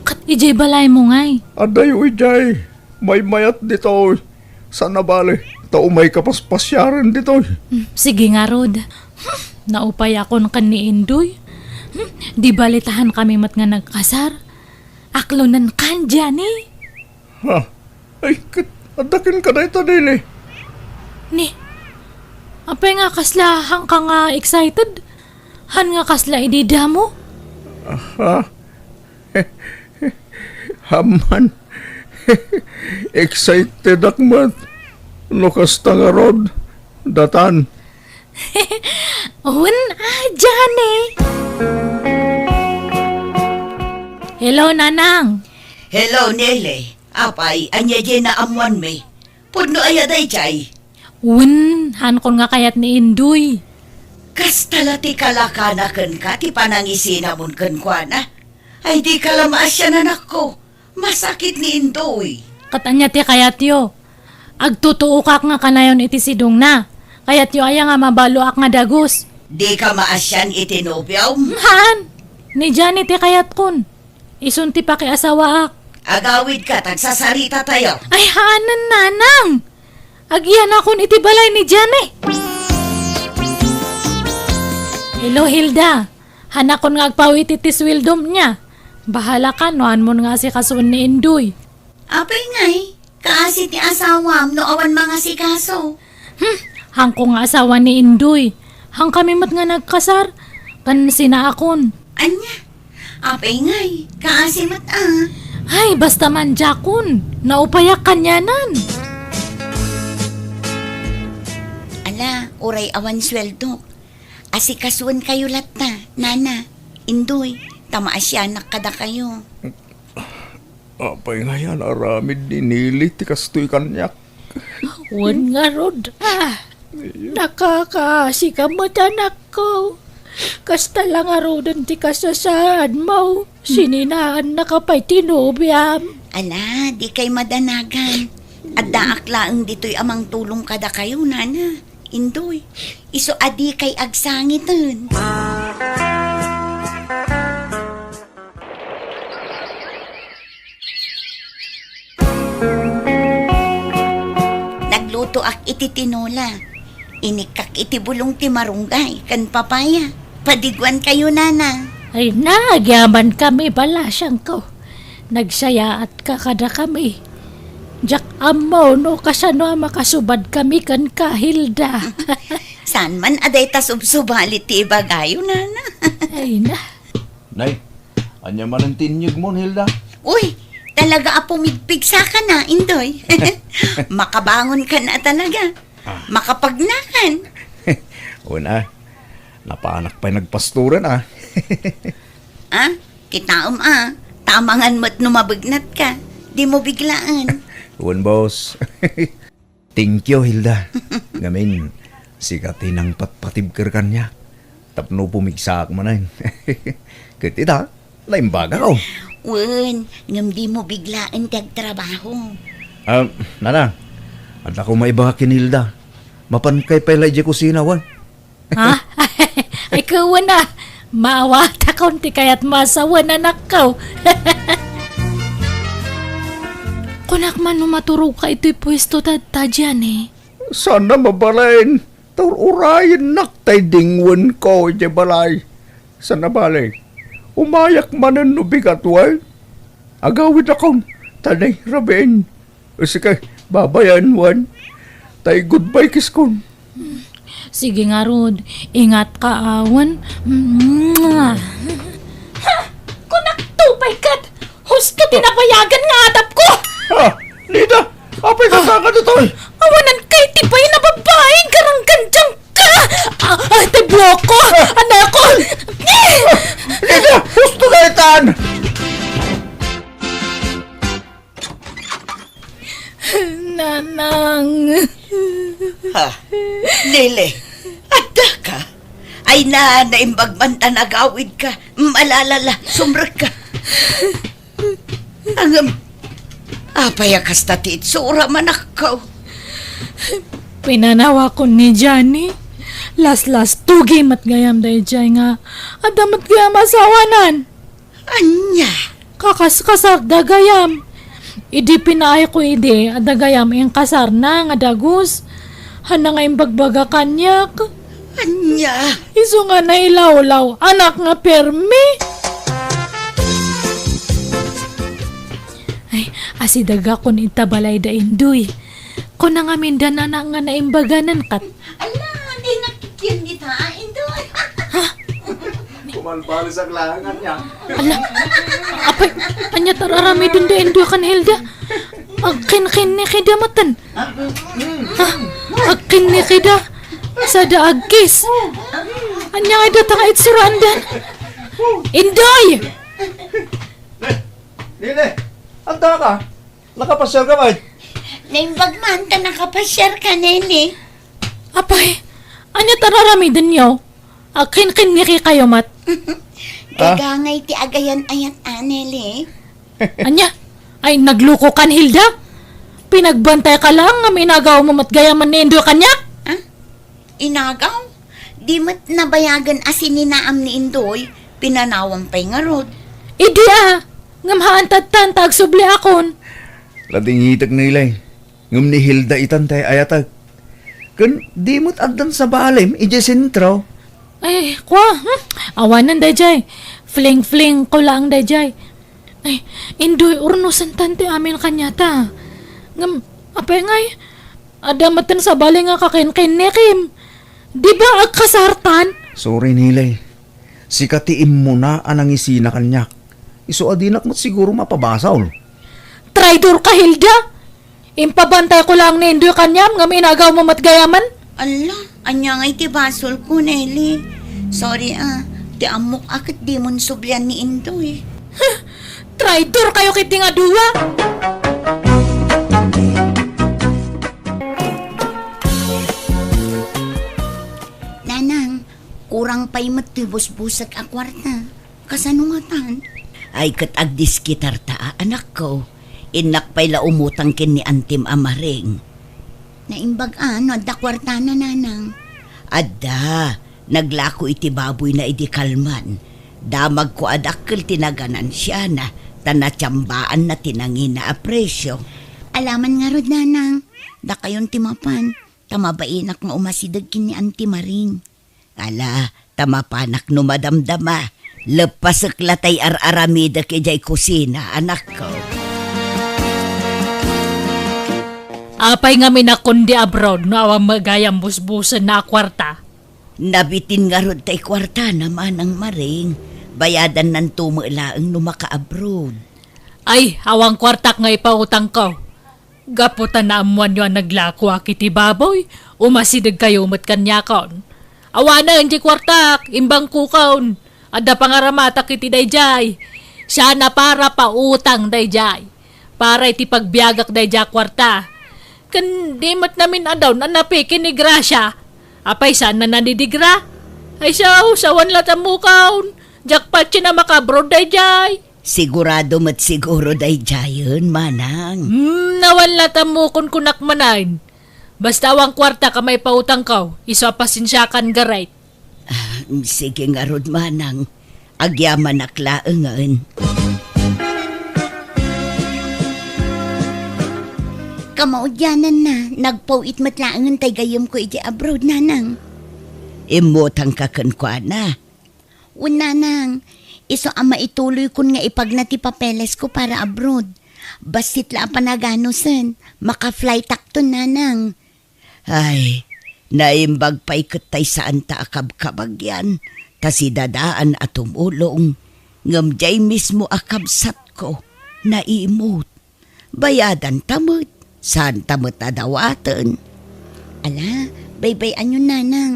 Ket idiay balaymo ngay? Addayo idiay. Maymayat ditoy. Saan a bale, ta umayka paspasiaren ditoy. Hmm, sige ngarud. Hmm, naupayakon ken ni Indoy. Hmm, di bale ta hankami met nga nagkasar. Aklonenkan, Johnny. Ha? Ay, ket adda kenka dayta, Nelly. Ni, apay nga kasla hanka nga excited? Han nga kasla idi damo? Aha. Amman. Excited ak met. No kasta ngarud, datan. Wen a, Johnny. Hello, Nanang. Hello, Nelly. Apay, ania diay naammoanmi? Pudno aya daydiay? Wen, hankon nga kayat ni Indoy. Kasta la ti kalakana kenka ti panangisinamon kenkuana. Ay, dika la maasian, anakko. Masakit ni Indoy. Ket ania ti kayatyo? Agtutuokak nga kanayon iti sidongna. Kayatyo aya nga mabaloak nga dagus? Dika maasian iti nobiom? Haan. Ni Johnny ti kayatkon. Isun ti pakiasawaak. Agawidka, ta agsasaritatayo. Ay, haanen, Nanang! Agyanakon iti balay ni Johnny. Hello, Hilda. Hanakon nga agpawit iti sueldom nia. Bahalaka no haanmon nga asikasuen ni Indoy. Apay ngay, kaasi ti asawam no awan mangasikaso? Hmm, hanko nga asawa ni Indoy. Hankami met nga nagkasar, ken sinaakon. Ania? Apay ngay, kaasi met a. Ay, basta mandiakon. Naupayak kanianan. Ala, uray awan sueldok. Asikasuenkayo latta, Nana, Indoy, ta maasianak kadakayo. Apay ngay a naaramid ni Nelly ti kastoy kaniak? Wen ngarud, a. Nakakaasika met, anakko. Kasta la ngaruden ti kasasaadmo. Sininaannaka pay ti nobiam. Ala, dikay madanagan. Addaak laeng ditoy a mangtulong kadakayo, Nana, Indoy. Isu a dikay agsangiten. Naglutoak iti tinola. Inikkak iti bulong ti marunggay ken papaya. Padiguankayo, Nana. Ay, nagyamankami, balasiangko. Nagsayaatka kadakami. Diak ammo no kasano a makasubadkami kenka, Hilda. Saan man a dayta subsubali ti ibagayo, Nana. Ay na. Nay, ania manen ti inyegmon, Hilda? Uy, talaga a pumigpigsa ka na, Indoy. Makabangon ka na talaga. Ah. Makapagnakan. Una, napanak pa'y nagpastoran, ah. Ah, kitaem, ah. Tamangan met no mabegnat ka. Di mo biglaan. Wen, boss. Thank you, Hilda. Ngamin, sika ti nangpatpatibker kaniak tapno pumigsaak manen. Ket ita, naimbagak. Wen, ngem di mo biglaen ti agtrabaho. Ah, Nana, adda ko maibaga ken Hilda. Mapankay pay la idiay kusina, wen? Ha? Ay, kawan a. Maawatakon ti kayat mo a sawen, anakko. Kunak man no maturog ka itoy puesto ta, ta dian, eh. Sana mabalin, ta ur-urayennak tay dingwen ko idiay balay. Sana bale, umayak manen no bigat, wen? Agawidakon, ta nairabin. Sige, babayan, wen. Tay goodbye kiss kon. Sige ngarud, ingat ka, wen. Mwah. Ha! Kunak to, pay ket! Husto ti nabayagan nga adapko! Ah, Nida! Apay ka saka ditoy? Awanan kay ti pay na babae, garangganjang ka! Ah, ah, ti bloko! Anakon! Nida! Husto ka itan! Nanang. Ha? Lele, adda ka? Ay na, naimbag man ta nagawid ka. Malalala, sumrek ka. Angem, apay a kasta ti itsura, manakkaw? Pinanawakon ni Johnny. Laslas, tugi met gayam dayjay nga adda met gayam asawanan. Ania? Kakaskasar dagayam. Idi pinaayko idi a dagayam inkasarna nga dagus. Hanna nga imbagbaga kaniak. Ania? Isu nga nailawlaw, anak nga permi. Ay, asidagakon ita balay da Indoy. Kuna ngamin da nana nga naimbaganan kat. Ala, di nakikyan dita, Indoy. Ha? Kumalbalisak lang niya. Ala, apay, anya tar-aramiden da Indoy kan Hilda? Agkinkinnikida maten. Ha? Agkinnikida. Sada agkis. Anya nga data nga itsuraan dan? Indoy! Nene, anta ka? Nakapasiar ka, bay? Naimbag man ta nakapasiar ka, Nene. Apay, anya tar-aramidenyo? Agkinkinniki kayo met. Ah? Gagangay ti agayan-ayat, a, Nene. Anya? Ay, nagluko kan, Hilda? Pinagbantay ka lang nga minagaw mo met gayaman ni Indoy kaniak? Ah? Inagaw? Di met nabayagen a sininaam ni Indoy, pinanawam pay ngarud. Idi a, ngem haan tattan ta agsubliakon. Ladingitek, Nilay. Ngem ni Hilda itan tay ayatek. Ken di met addan sabalem idiay sentro. Ay, kwa, hmm? Awanen dayjay. Fling-fling ko laeng dayjay. Ay, Indoy, urnosen tan ti amin kaniata. Ngem, apay ngay, adda metten sabali nga kakinkinnikim. Di ba agkasartan? Sorry, Nilay. Sika ti immuna a nangisina kaniak. Isu a dinak met siguro mapabasol. Traidor ka, Hilda! Impabantay ko lang ni Indoy kaniam ngem inagaw mo met gayamen? Ala, ania ngay ti basol ko, Nelly? Sorry, ah. Ti ammok a ket dimon sublian ni Indoy. Traidor kayo ketdi nga dua! Nanang, kurang pay met ti busbusek a kuarta. Kasano ngatan? Ay, ket agdiskitarta a, anakko. Innak pay la umutang ken ni antim a Maring. Naimbag a no adda kuartana, Nanang? Adda. Naglako iti baboyna idi kalman. Damagko a dakkel ti naganansiana, ta natiambaanna ti nangina a presio. Alaman ngarud, Nanang. Dakayon ti mapan, ta mabainak nga umasideg ken ni Anti Maring. Ala, ta mapanak no madamdama. Leppasek la tay ar-aramidek idiay kusina, anakko. Apay ngamin a kundi abroad no awan met gayam busbusenna a kuarta? Nabitin ngarud tay kuartana, Manang Maring. Bayadannanto met laeng no maka-abroad. Ay, awan kuartak nga ipautangko. Gapu ta naammoanyo a naglakoak iti baboy, umasidegkayo met kaniakon. Awanen diay kuartak, imbangkokon. Adda pangaramatak iti daydiay. Sian a para pautang daydiay. Para iti pagbiagak daydiay a kuarta. Ken di met namin-adaw a napiki ni Gracia. Apay saan a nadidigra? Ay, saw, sawan latta mukon. Diak patien a maka-abroad daydiay. Sigurado met siguro daydiayen, manang. Hmm, awan latta mukon kunak manen. Basta awan kuartak a maipautangko, isu a pasensiakan, Gareth. Ah, sige ngarud, manang. Agyamanak laengen. Kamaudiananna, nagpaw-it met laengen tay gayyemko idiay abroad, nanang. Immutangka kenkuana. Wen, nanang, isu a maituloykon nga ipagna ti papelesko para abroad. Bassit la a panaganusen, maka-flightakton, nanang. Ay, naimbag pay ket tay saanta a kabkabagyan, ta sidadaan a tumulong, ngem diay mismo a kabsatko, naimut. Bayadanta met, saanta met a dawaten. Ala, baybay-anyon, nanang.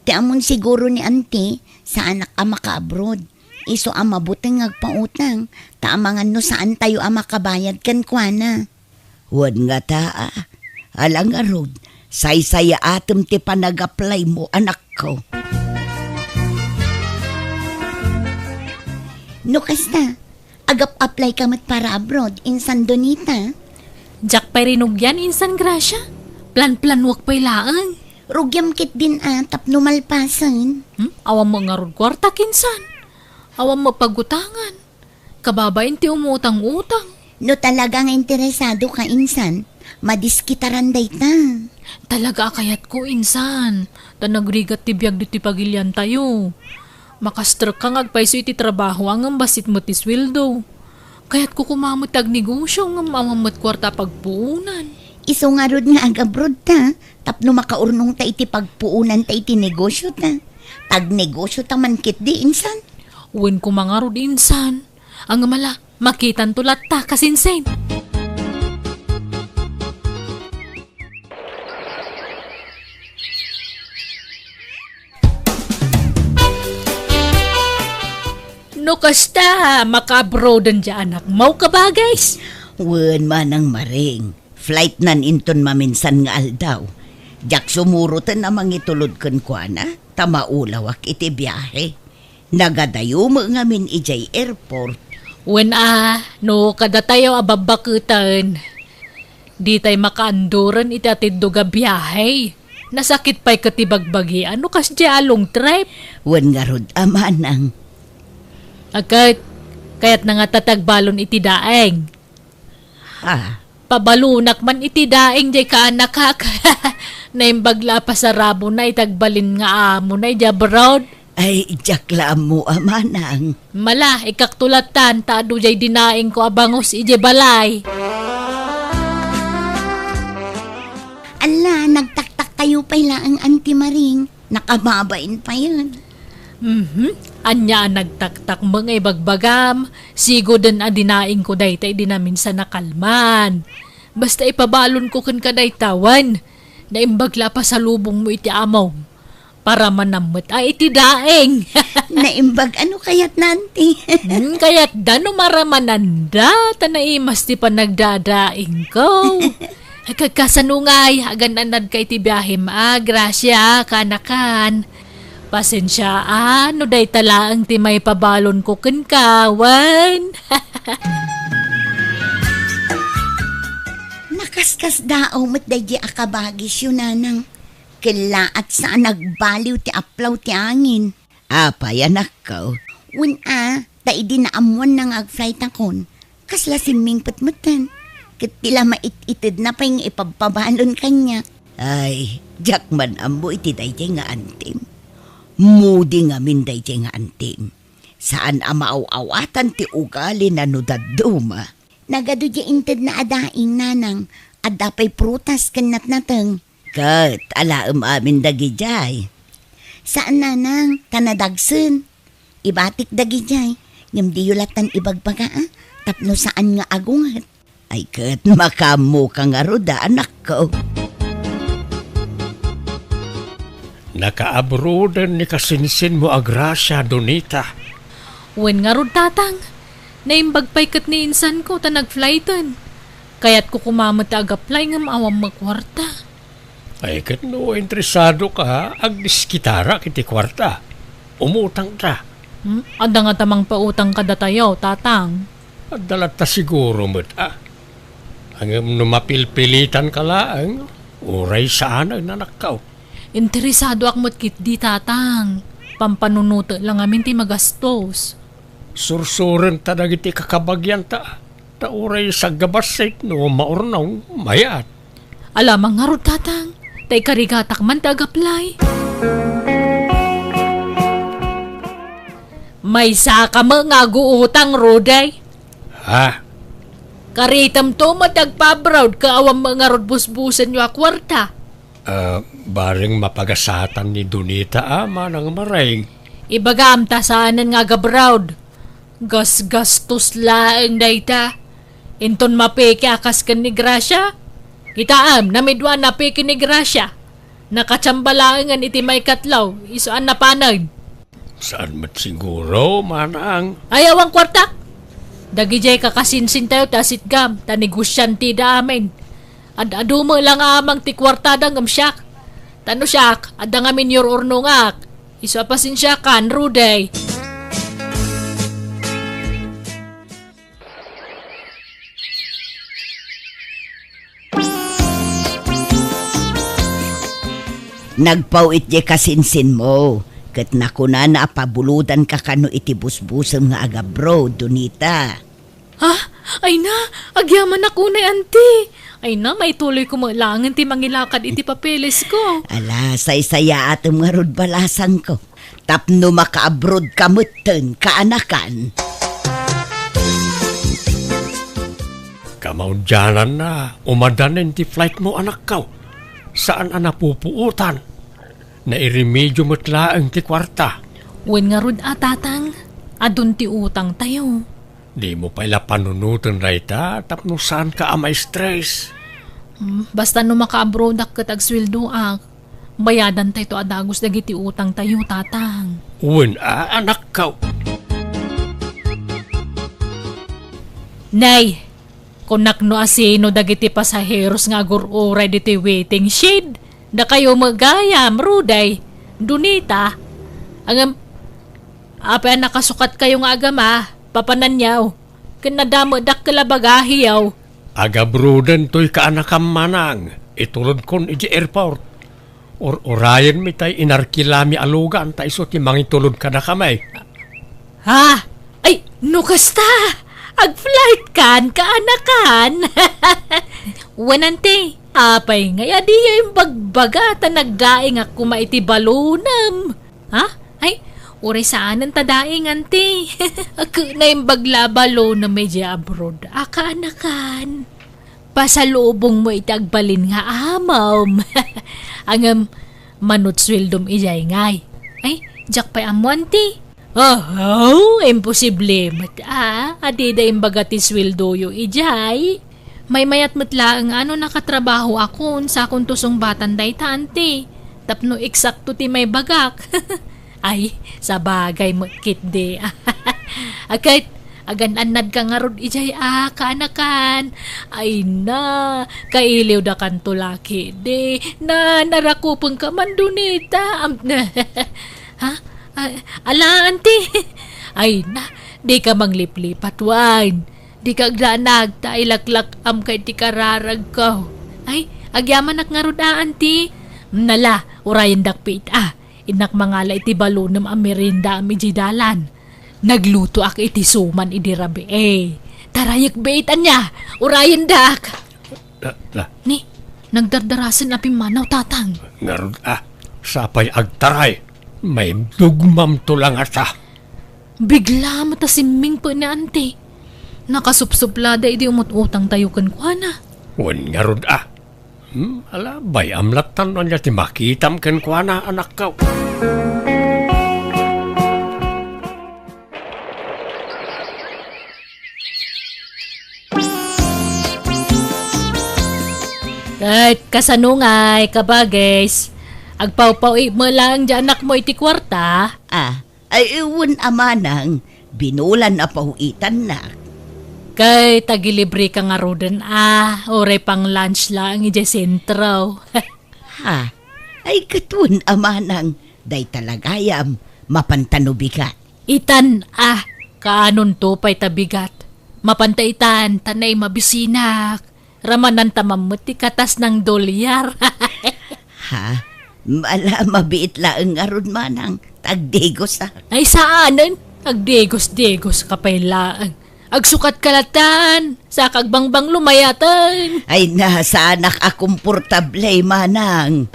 Ti ammon siguro ni Auntie, saanak a maka-abroad. Isu a mabuteng nga agpautang, ta amangan no saantayo a makabayad kenkuana. Wen ngata, a. Ala ngarud, saysayaatem ti panag-applymo, anakko. No kasta, agap-applyka met para abroad, insan Donita? Diak pay rinugian, insan Gracia. Plan-planuek pay laeng. Rugiam ketdin a tapno malpasen. Hmm? Awan met ngarud kuarta, insan. Awan met pagutangan. Kababain ti umutang-utang. No talaga nga interesadoka, insan, madiskitaran dayta. Talaga a kayatko, insan. Ta nagrigat ti biag ditoy pagiliantayo. Makastrekka nga agpayso iti trabaho a ngem bassit met ti sueldo. Kayatko koma met ti agnegosio ngem awan met kuarta a pagpuonan. Isu ngarud nga ag-abroad ta, tapno makaurnongta iti pagpuonanta iti negosiota. Agnegosiota man ketdi, insan. Wen koma ngarud, insan. Ngem ala, makitanto latta, kasinsin. No kasta, maka-abroaden diay anakmo, kabagis? Wen, manang Maring. Flightnan inton maminsan nga aldaw. Diak sumuroten a mangitulod kenkuana, ta maulawak iti biahe. Nagadayo met ngamin idiay airport. Wen a, no kadatayo a babbaketen, ditay makaanduren iti atiddog a biahe. Nasakit pay ket ti bagbagian no kasdiay a long trip. Wen ngarud a, manang. Ket, kayatna ngata ti agbalon iti daeng. Ha? Pabalonak man iti daeng diay kaanakak. Naimbag la a pasarabona iti agbalin nga amona idiay abroad. Ay, diak la ammo a, manang. Ala, ikkakto lattan, ta adu diay dinaengko a bangus idiay balay. Ala, nagtaktakkayo pay laeng, Auntie Maring. Nakababain payen. Mhm. Ania a nagtaktakmo nga ibagbagam? Sigoden a dinaengko dayta idi naminsan a kalman. Basta ipabalonko kenka dayta, wen. Naimbag la a pasalubongmo iti amom. Paramanam met a iti daeng. Naimbag a no kayatna, Auntie. Hmm, kayatda no maramananda, ta naimas ti panagdadaengko. Ay, kasano ngay, agan-anadka iti biahem a, Gracia, kaanakan. Pasensia a, no dayta laeng ti maipabalonko kenka, wen. Nakaskasdaaw met daydiay a kabagisyo, nanang. Kellaat sa a nagbaliw ti aplaw ti angin. Apay, anakko? Wen a, ta idi naammoanna nga agflightakon, kasla simmingpet metten. Ket ti la mait-itedna pay nga ipabpabalon kaniak. Ay, diak man ammo iti daydiay nga antim. Moody ngamin daydiay nga antim. Saan a maaw-awatan ti ugalina no dadduma. Nagadu diay intedna a daing, nanang. Adda pay prutas ken natnateng. Ket alaem amin dagidiay. Saan, nanang, ta nadagsen. Ibatik dagidiay, ngem diyo lattan ibagbaga, a? Tapno saan nga agunget. Ay ket makaammoka ngarud a, anakko. Nakaabroaden ni kasinsinmo a Gracia, Donita. Wen ngarud, Tatang. Naimbag pay ket ni insanko ta nagflighten. Kayatko koma met a ag-apply ngem awan met kuarta. Ay, ket no interesadoka, agdiskitarak iti kuarta. Umutangta. Hmm? Adda ngata mangpautang kadatayo, Tatang? Adda latta siguro met, a. Ngem no mapilpilitanka laeng, uray saanen, anakko. Interesadoak met ketdi, Tatang. Pampanunotek la ngamin ti magastos. Sursurenta dagiti kakabagianta. Ta uray saggabassit no maurnong, mayat. Ala man ngarud, Tatang, ta ikarigatak man ti ag-apply. Maysaka met nga aguutang, Rudy. Ha? Karitemto met ti agpa-abroad ket awan met ngarud busbusenyo a kuarta. Ah, bareng mapagasatan ni Donita a, Manang Maring. Ibagam ta saanen nga ag-abroad. Gasgastos laeng dayta. Inton mapeke a kas ken ni Gracia. Kitaem, namidua a napeke ni Gracia. Nakachamba laengen iti maikatlo, isu a napanen. Saan met siguro, manang? Ay, awan kuartak. Dagidiay kakasinsintayo ti asitgam, ta negosiantida amin. Ad-adu met la nga amang ti kuartada ngem siak. Ta no siak, adda ngamin yur-urnongak. Isu a pasensiakan, Rudy. Nagpaw-it diay kasinsinmo, ket nakunana a pabulodanka kano iti busbusem nga ag-abroad, Donita. Ha? Ay na, agyamanak unay, Auntie. Ay na, maituloyko met laengen ti mangilakad iti papeles ko. Ala, saysayaatem ngarud balasangko. Tapno maka-abroad ka metten, kaanakan. Kamaudiananna, umadanen ti flight mo, anakko. Saan a napupuotan. Nairemedio met laeng ti kuarta. Wen ngarud a, Tatang, adun ti utangtayo. Dimo pay la panunoten dayta tapno saanka a ma-stress. Hmm, basta no maka-abroadak ket agsueldoak, bayadantayto a dagus dagiti utangtayo, Tatang. Wen a, anakko. Nay, kunak no asino dagiti pasaheros nga agur-uray ditoy waiting shed. Dakayo met gayam, Rudy, Donita. Ngem, apay a nakasukatkayo nga agama, papananyo, ken nadameddak la bagahiyo. Ag-abroaden toy kaanakam, manang, itulodkon idiay airport. Ur-urayenmi tay inarkilami a lugan ta isu ti mangitulod kadakami. Ha? Ay, no kasta, agflight kan, kaanakan. Wen, Auntie, apay ngay a diyo imbagbaga ta nagdaingak koma iti balonem? Ha? Ay, uray saanen ta daing, Auntie. Ket naimbag la a balonem idiay abroad a kaanakan. Pasalubongmo iti agbalin nga amom. Ngem, mano ti sueldom idiay ngay? Ay, diak pay ammo, Auntie. Oho, imposible met a, a dida imbaga ti sueldoyo idiay. Maymayat met laeng a no nakatrabahoakon, sakon to sungbatan dayta, Auntie. Tapno eksakto ti maibagak. Ay, sabagay met ketdi. A ket, agan-annadka ngarud idiay a kaanakan. Ay na, kailiwdakanto la ketdi. Na, narakupenka man, Donita. Am-, ha? A-, ala, Auntie. Ay na, dika mangliplipat wen. Dika agdanag ta ilaklak-amka iti kararagko. Ay, agyamanak ngarud a, Auntie. Nala, urayendak pay it a. Innak mangala iti balonem a meriendaam idiay dalan. Naglutoak iti suman idi rabii. Tarayek biit ania, urayendak. La, la. Ni, nagdardarasen a pimmanaw, Tatang. Ngarud a, sapay agtaray. Maibdugmamto la ngata. Bigla met a simmingpet ni Auntie. Nakasupsuplada idi umut-utangtayo kenkuana. Wen ngarud a. Hmm, ala, bay-am lattan no ania ti makitam kenkuana, anakko. Ket kasano ngay, kabagis? Agpawpaw-it met laeng ti anakmo iti kuarta? Ah, ay, wen a manang, binulan a paw-itannak. Ket agilibreka ngaruden a, uray pang-lunch laeng idiay sentro. Ha? Ay, ket wen a manang, dayta la gayam, mapanta no bigat. Itan a, kaanonto pay ta bigat. Mapanta itan, ta nay mabisinak. Ramananta man met ti katas nang dolyar. Ha? Ala, mabiit laeng ngarud manang, ta agdigosak. Ay, saanen. Agdigos-digoska pay laeng. Agsukatka latta, saka agbangbanglo mayaten. Ay, na, saanak a komportable, manang.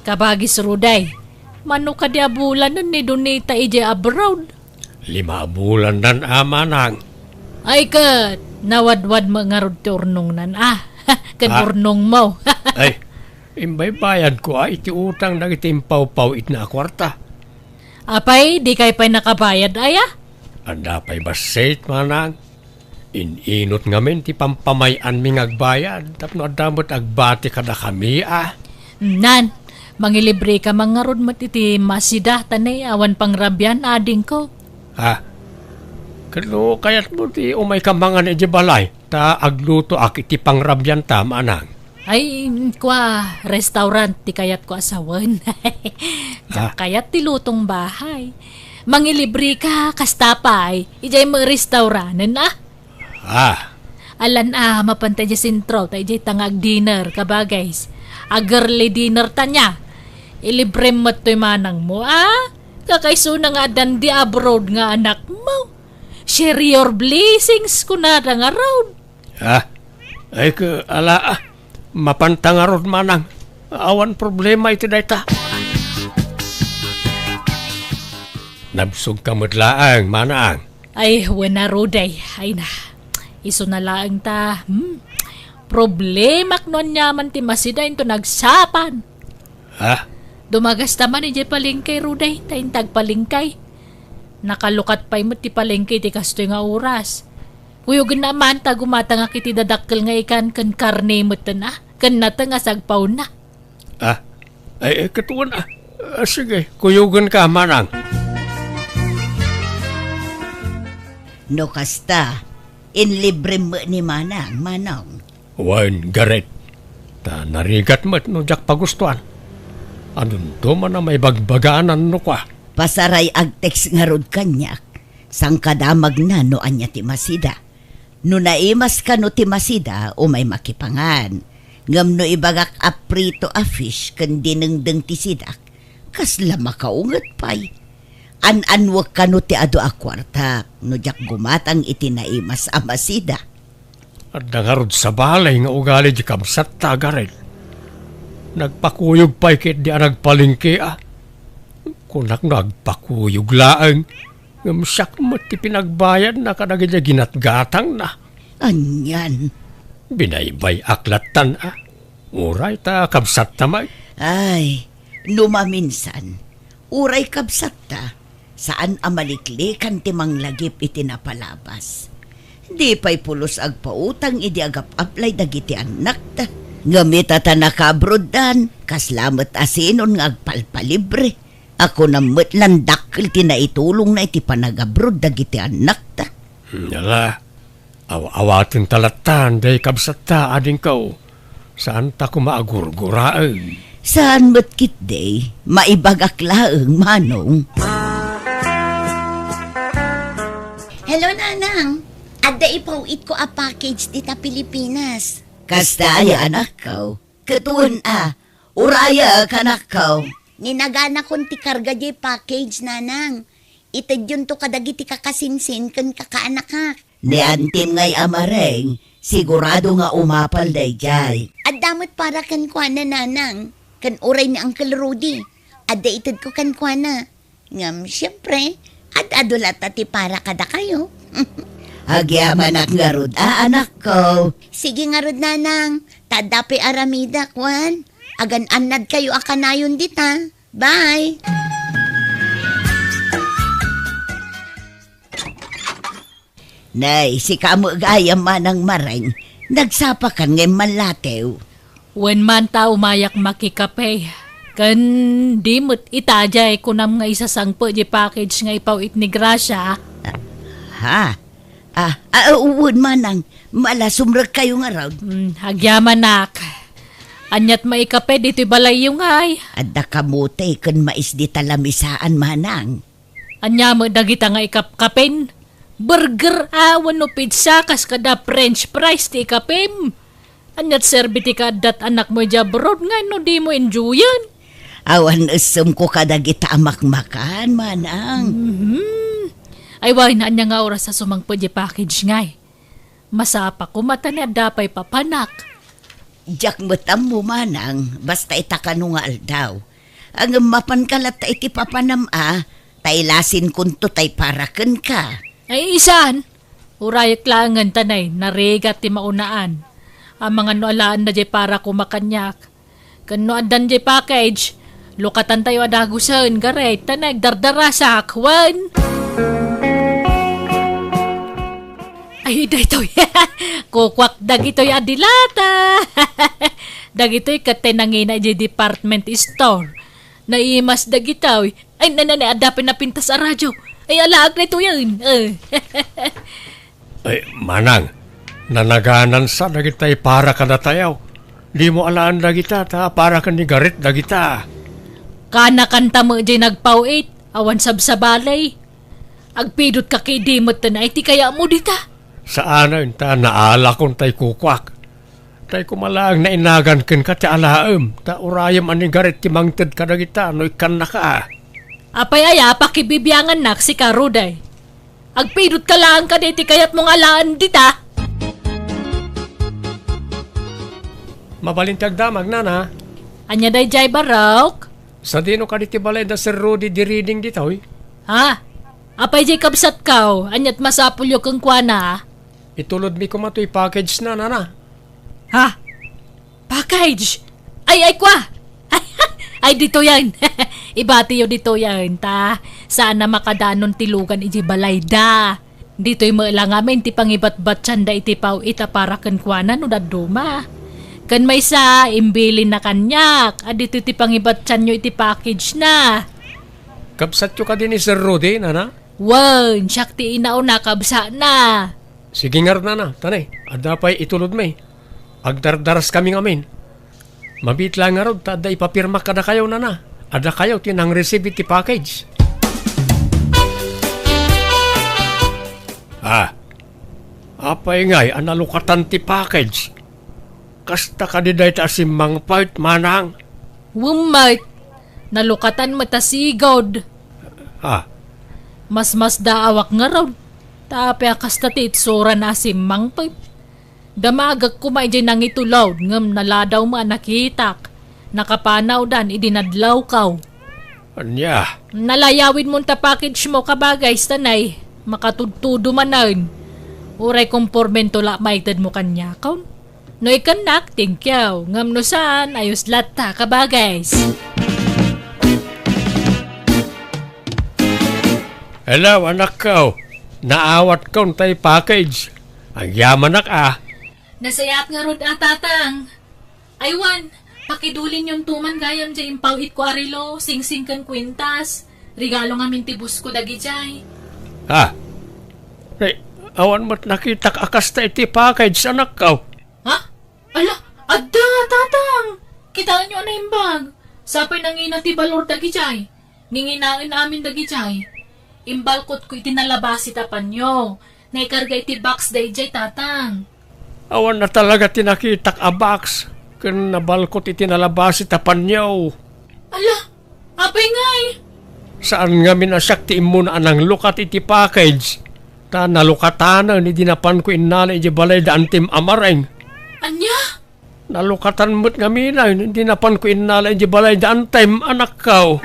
Kabagis Ruday, mano kadi a bulanen ni Donita idiay abroad? Lima a bulandan a manang. Ay ket, nawadwad met ngarud ti urnongnan a, ken Ah. urnongmo. Ay, imbaybayadko a iti utang dagiti impawpaw-itna a kuarta. Apay, dikay pay nakabayad aya? Adda pay bassit, manang. In-inut ngamin ti pampamay-anmi nga agbayad tapno adda met agbati kadakami a. Nan, mangilibreka man ngarud met iti Masida ta nay awan pangrabian, adingko. Ha? Ket no kayatmo ti umayka mangan idiay balay, ta aglutoak iti pangrabianta, manang. Ay, kua, restaurant ti kayatko a sawen. Diak Ah. kayat ti lutong bahay. Mangilibreka, kasta pay, idiay met restauranen a. Ah. Alan a, mapanta idiay sentro, ta idiay ta nga ag-dinner, kabagis. Ag-early dinner ta nia. Ilibrem met toy manangmo, a? Kakaisuna nga addan di abroad nga anakmo. Share your blessings, kunada ngarud. Ah, ay, ke, ala, ah, mapanta ngarud, manang. Awan problema iti dayta. Nabsogka met laeng, manang. Ay, wen a Ruday. Ay na. Isuna laeng ta, hmm? Problemak no aniaman ti Masida inton agsapan. Ha? Dumagasta man idiay palengke, Ruday, ta inta agpalengke. Nakalukat pay met ti palengke iti kastoy nga oras. Kuyogenna man ta gumatangak iti dadakkel nga ikan ken karne metten a, ken nateng a sagpawna. Ah, ay, ay, ket wen a. Ah, sige, kuyogenka, manang. No kasta, inlibrem met ni manang, manong. Wen, Gareth. Ta narigat met no diak pagustuan. Adunto man a maibagbaganan no kua. Pasaray agtext ngarud kaniak. Sangkadamagna no ania ti Masida. No naimas kano ti Masida, umay makipangan. Ngem no ibagak a prito a fish ken dinengdeng ti sidak, kasla makaunget pay. An-annuek kano ti adu a kuartak no diak gumatang iti naimas a Masida. Adda ngarud sabali nga ugali di kabsatta, Gareth. Nagpakuyog pay ketdi a nagpalengke a. Kunak no agpakuyog laeng, ngem siak met ti pinagbayadna kadagiti ginatgatangna. Anian? Binaybay-ak lattan a. Uray ta kabsatta met. Ay, no maminsan, uray kabsatta, saan a maliklikan ti manglagip iti napalabas. Di pay pulos agpautang idi agap-aplay dagiti annakta. Ngem ita ta nakaabroddan, kasla met a sinon nga agpalpalibre. A kunam met lan dakkel ti naitulongna iti panagabrod dagiti annakta. Hmm, ala, aw-awaten ta lattan, day kabsatta, adingko. Saan ta koma a gurguraen. Saan met ketdi, maibagak laeng, manong. Hello, Nanang. Adda ipaw-itko a package dita Pilipinas. Kasta aya, anakko? Ket wen a, uraya, kanakko. Ninaganakon ti karga diay package, Nanang. Itedyonto kadagiti kakasinsin ken kakaanakak. Ni antim ngay a mareng, sigurado nga umapal daydiay. Adda met para kenkuana, Nanang, ken uray ni Uncle Rudy. Adda itedko kenkuana. Ngem, siempre, ad-adu latta ti para kadakayo. Agyamanak ngarud a, anakko. Sige ngarud, Nanang. Ta adda pay aramidak, wen. Agan-annadkayo a kanayon dita. Bye! Nay, sika met gayam, Manang Mareng. Nagsapakan nga immallatew. Wen man ta umayak makikape. Ken di met ita jay kunam nga isasangpet jay package nga ipaw-it ni Gracia. Ha? Ah, ah, wen, Manang. Mala, sumrekkayo ngarud. Hmm, agyamanak. Aniat maikape ditoy balayyo ngay? Adda kamote ken mais dita lamisaan, Manang. Ania met dagita nga ikapkapen? Burger a wenno pizza kas kada French fries ti ikapem? Aniat serbi ti kaaddat anakmo idiay abroad nga no dimo enjoyen? Awan essem ko kadagita a makmakan, Manang. Mhm. Ay, wen, ania nga oras a sumangpet diay package ngay? Masapa koma ta ni adda pay papanak. Diak met ammo, Manang, basta ita kano nga aldaw. Ngem mapanka latta iti papanam a, ta ilasinkonto tay para kenka. Ay, saan? Urayek laengen ta nay, narigat ti maunaan. Amangan no alaenna diay para koma kaniak. Ken no addan diay package, lukatan tayo a dagusen, garet, ta nagdardarasak, wen. Ay, daytoy. Kukuak dagitoy a dilata. Dagitoy ket tay nangina idiay department store. Naimas dagitoy. Ay, na, na, na, adda pay napintas a radyo. Ay, alaag daytoyen. Eh. Ay, Manang, nanaganansa dagitay para kadatayo. Dimo alaen dagita, ta para ken ni Garet dagita. Kana kanta met diay nagpaw-it, awan sabsabali. Agpidot ka ket idi met ta naay ti kayatmo dita. Saanen ta naalakon tay kukuak. Tay koma laeng nainagan kenka ti alaem, ta urayem a ni Garet ti mangted kadagita no ikkannaka. Apay aya pakibibiangannak sika, Ruday? Agpidot ka laeng kadi ti kayatmo nga alaen dita. Mabalin ti agdamag, Nana. Ania daydiay, Barok? Sadino kadi ti balay da Sir Rudy di Reading ditoy? Ha? Apay diay kabsatko? Aniat masapulyo kenkuana? Itulodmi koma toy package na, Nana. Ha? Package? Ay, ay, kwa! Ay, ditoyen. Ibatiyo ditoyen, ta saan a makadanon ti lugan idiay balayda. Ditoy met la ngamin ti pangibatbatianda iti paw-it a para kenkuana no dadduma. Ken maysa, imbilinna kaniak a ditoy ti pangibatianyo iti package na. Kabsatyo kadi ni Sir Rudy, Nana? Wen, siak ti inauna, kabsatna. Sige ngarud, Nana, ta ne, adda pay itulodmi. Agdardaraskami ngamin. Mabiit laeng ngarud ta adda ipapirmak kadakayo, Nana. Adda kayo ti nang-receive iti package. Ah, apay ngay a nalukatan ti package? Kasta kadi dayta a simmangpet, Manang? Wen met, nalukatan met a sigud. Ah. Masmasdaawak ngarud, ta apay a kasta ti itsurana a simmangpet. Damagek koma idiay nangitulod ngem naladaw met a nakitak. Nakapanawdan idi nadlawko. Ania? Nalayawidmon ta package mo, kabagay, stanay. Makatudtudo manen. Uray kompormento la maitedmo kaniakon. No ikannak, thank you. Ngem no saan, ayos latta, kabagay. Hello, anakko. Naawatkon tay package. Agyamanak a. Nasayaat ngarud a, Tatang. Aywan, pakidulinyonto man gayam diay impaw-itko a relo, singsing ken kuintas. Regalo ngamin ti boss ko dagidiay. Ha? Ay, awan met nakitak a kasta iti package, anakko. Ha? Ala, adda, Tatang! Kitaenyo a naimbag. Sapay nangina ti balor dagidiay. Nginginaen amin dagidiay. Imbalkotko iti nalabasi ta panyo. Naikarga iti box daydiay, Tatang. Awan na talaga ti nakitak a box ken nabalkot iti nalabasi ta panyo. Ala, apay ngay? Saan ngamin a siak ti immuna a nanglukat iti package, ta nalukatanen idi napanko innala idiay balay da Antim a Mareng. Ania? Nalukatan met ngamin idi napanko innala idiay balay da Antim, anakko.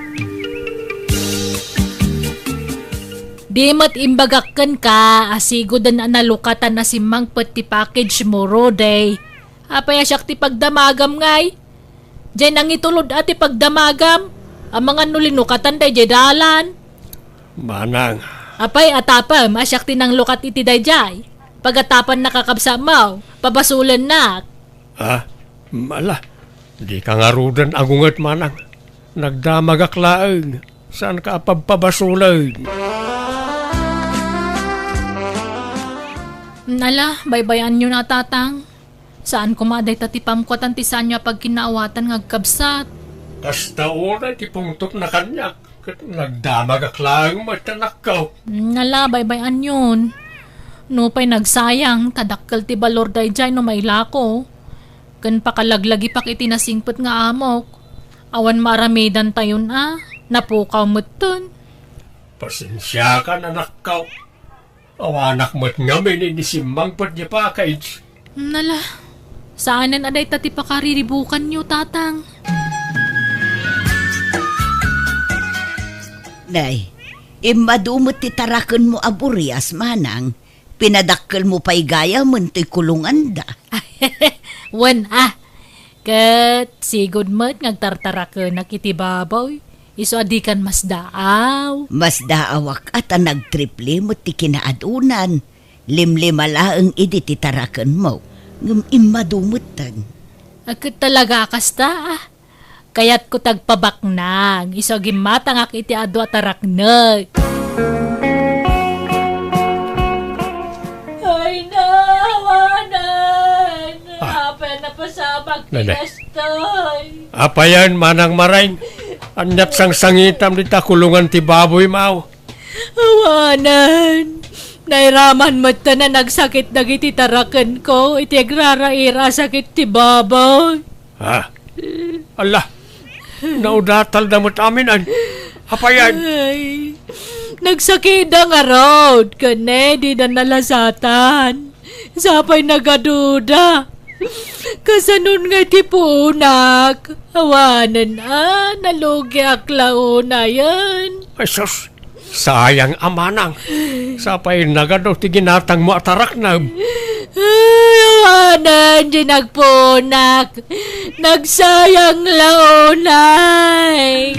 Di met imbagak kenka a siguden a nalukatan a simmangpet ti package mo, Rudy. Apay a siak ti pagdamagam ngay? Diay nangitulod a ti pagdamagam. Amangan no linukatan daydiay dalan. Manang. Apay, atapem a siak ti nanglukat iti daydiay? Pagatapan nakakabsatmo, pabasolennak. Ah, ala, dika ngaruden agunget, manang. Nagdamagak laeng, saanka a pabpabasolen. Ala, baybay-anyo na, tatang. Saan koma a dayta ti pamkuatan ti saanyo a pagkinaawatan nga agkabsat. Kasta unay ti pungtotna kaniak, ket nagdamagak laeng met, anakko. Ala, baybay-anyon. Nupay nagsayang, ta dakkel ti balor daydiay no mailako. Ken pakalaglagipak iti nasingpet nga amok. Awan maaramidantayon a, napukaw metten. Pasensiakan, anakko. Awanak met ngamin idi simmangpet diay package. Ala, saanen a dayta ti pakariribukanyo, tatang. Nay, immadu met ti tarakenmo a burias, manang. Pinadakkelmo pay gayamen toy kulonganda. Wen a, ket sigud met nga agtartarakenak iti baboy, isu a dikan masdaaw. Masdaawak a ta nagtriple met ti kinaadunan. Limlima laeng idi ti tarakenmo, ngem immadu metten. A, ket talaga a kasta a. Kayatko ti agpabaknang, isu a gimmatangak iti adu a taraknek. Ay, nawanan! Ah. Apay a napasamak ti Nene. Kastoy? Apayen, Manang Maraing? Aniat sangsangitam dita kulongan ti baboy, maw? Awanen, nairaman metten a nagsakit dagiti tarakenko iti agraraira a sakit ti baboy. Ha? Ala, naudatalda met amin, ay. Apayen? Ay, nagsakitda ngarud, ken ne, dida nalasatan. Sapay nagaduda. Kasanon nga iti puonak? Awanen a, nalugiak la unayen. Ay, sus, sayang a manang. Sapay nagadu ti ginatangmo a taraknem. Ay, awanen, di nagpuonak. Nagsayang la unay.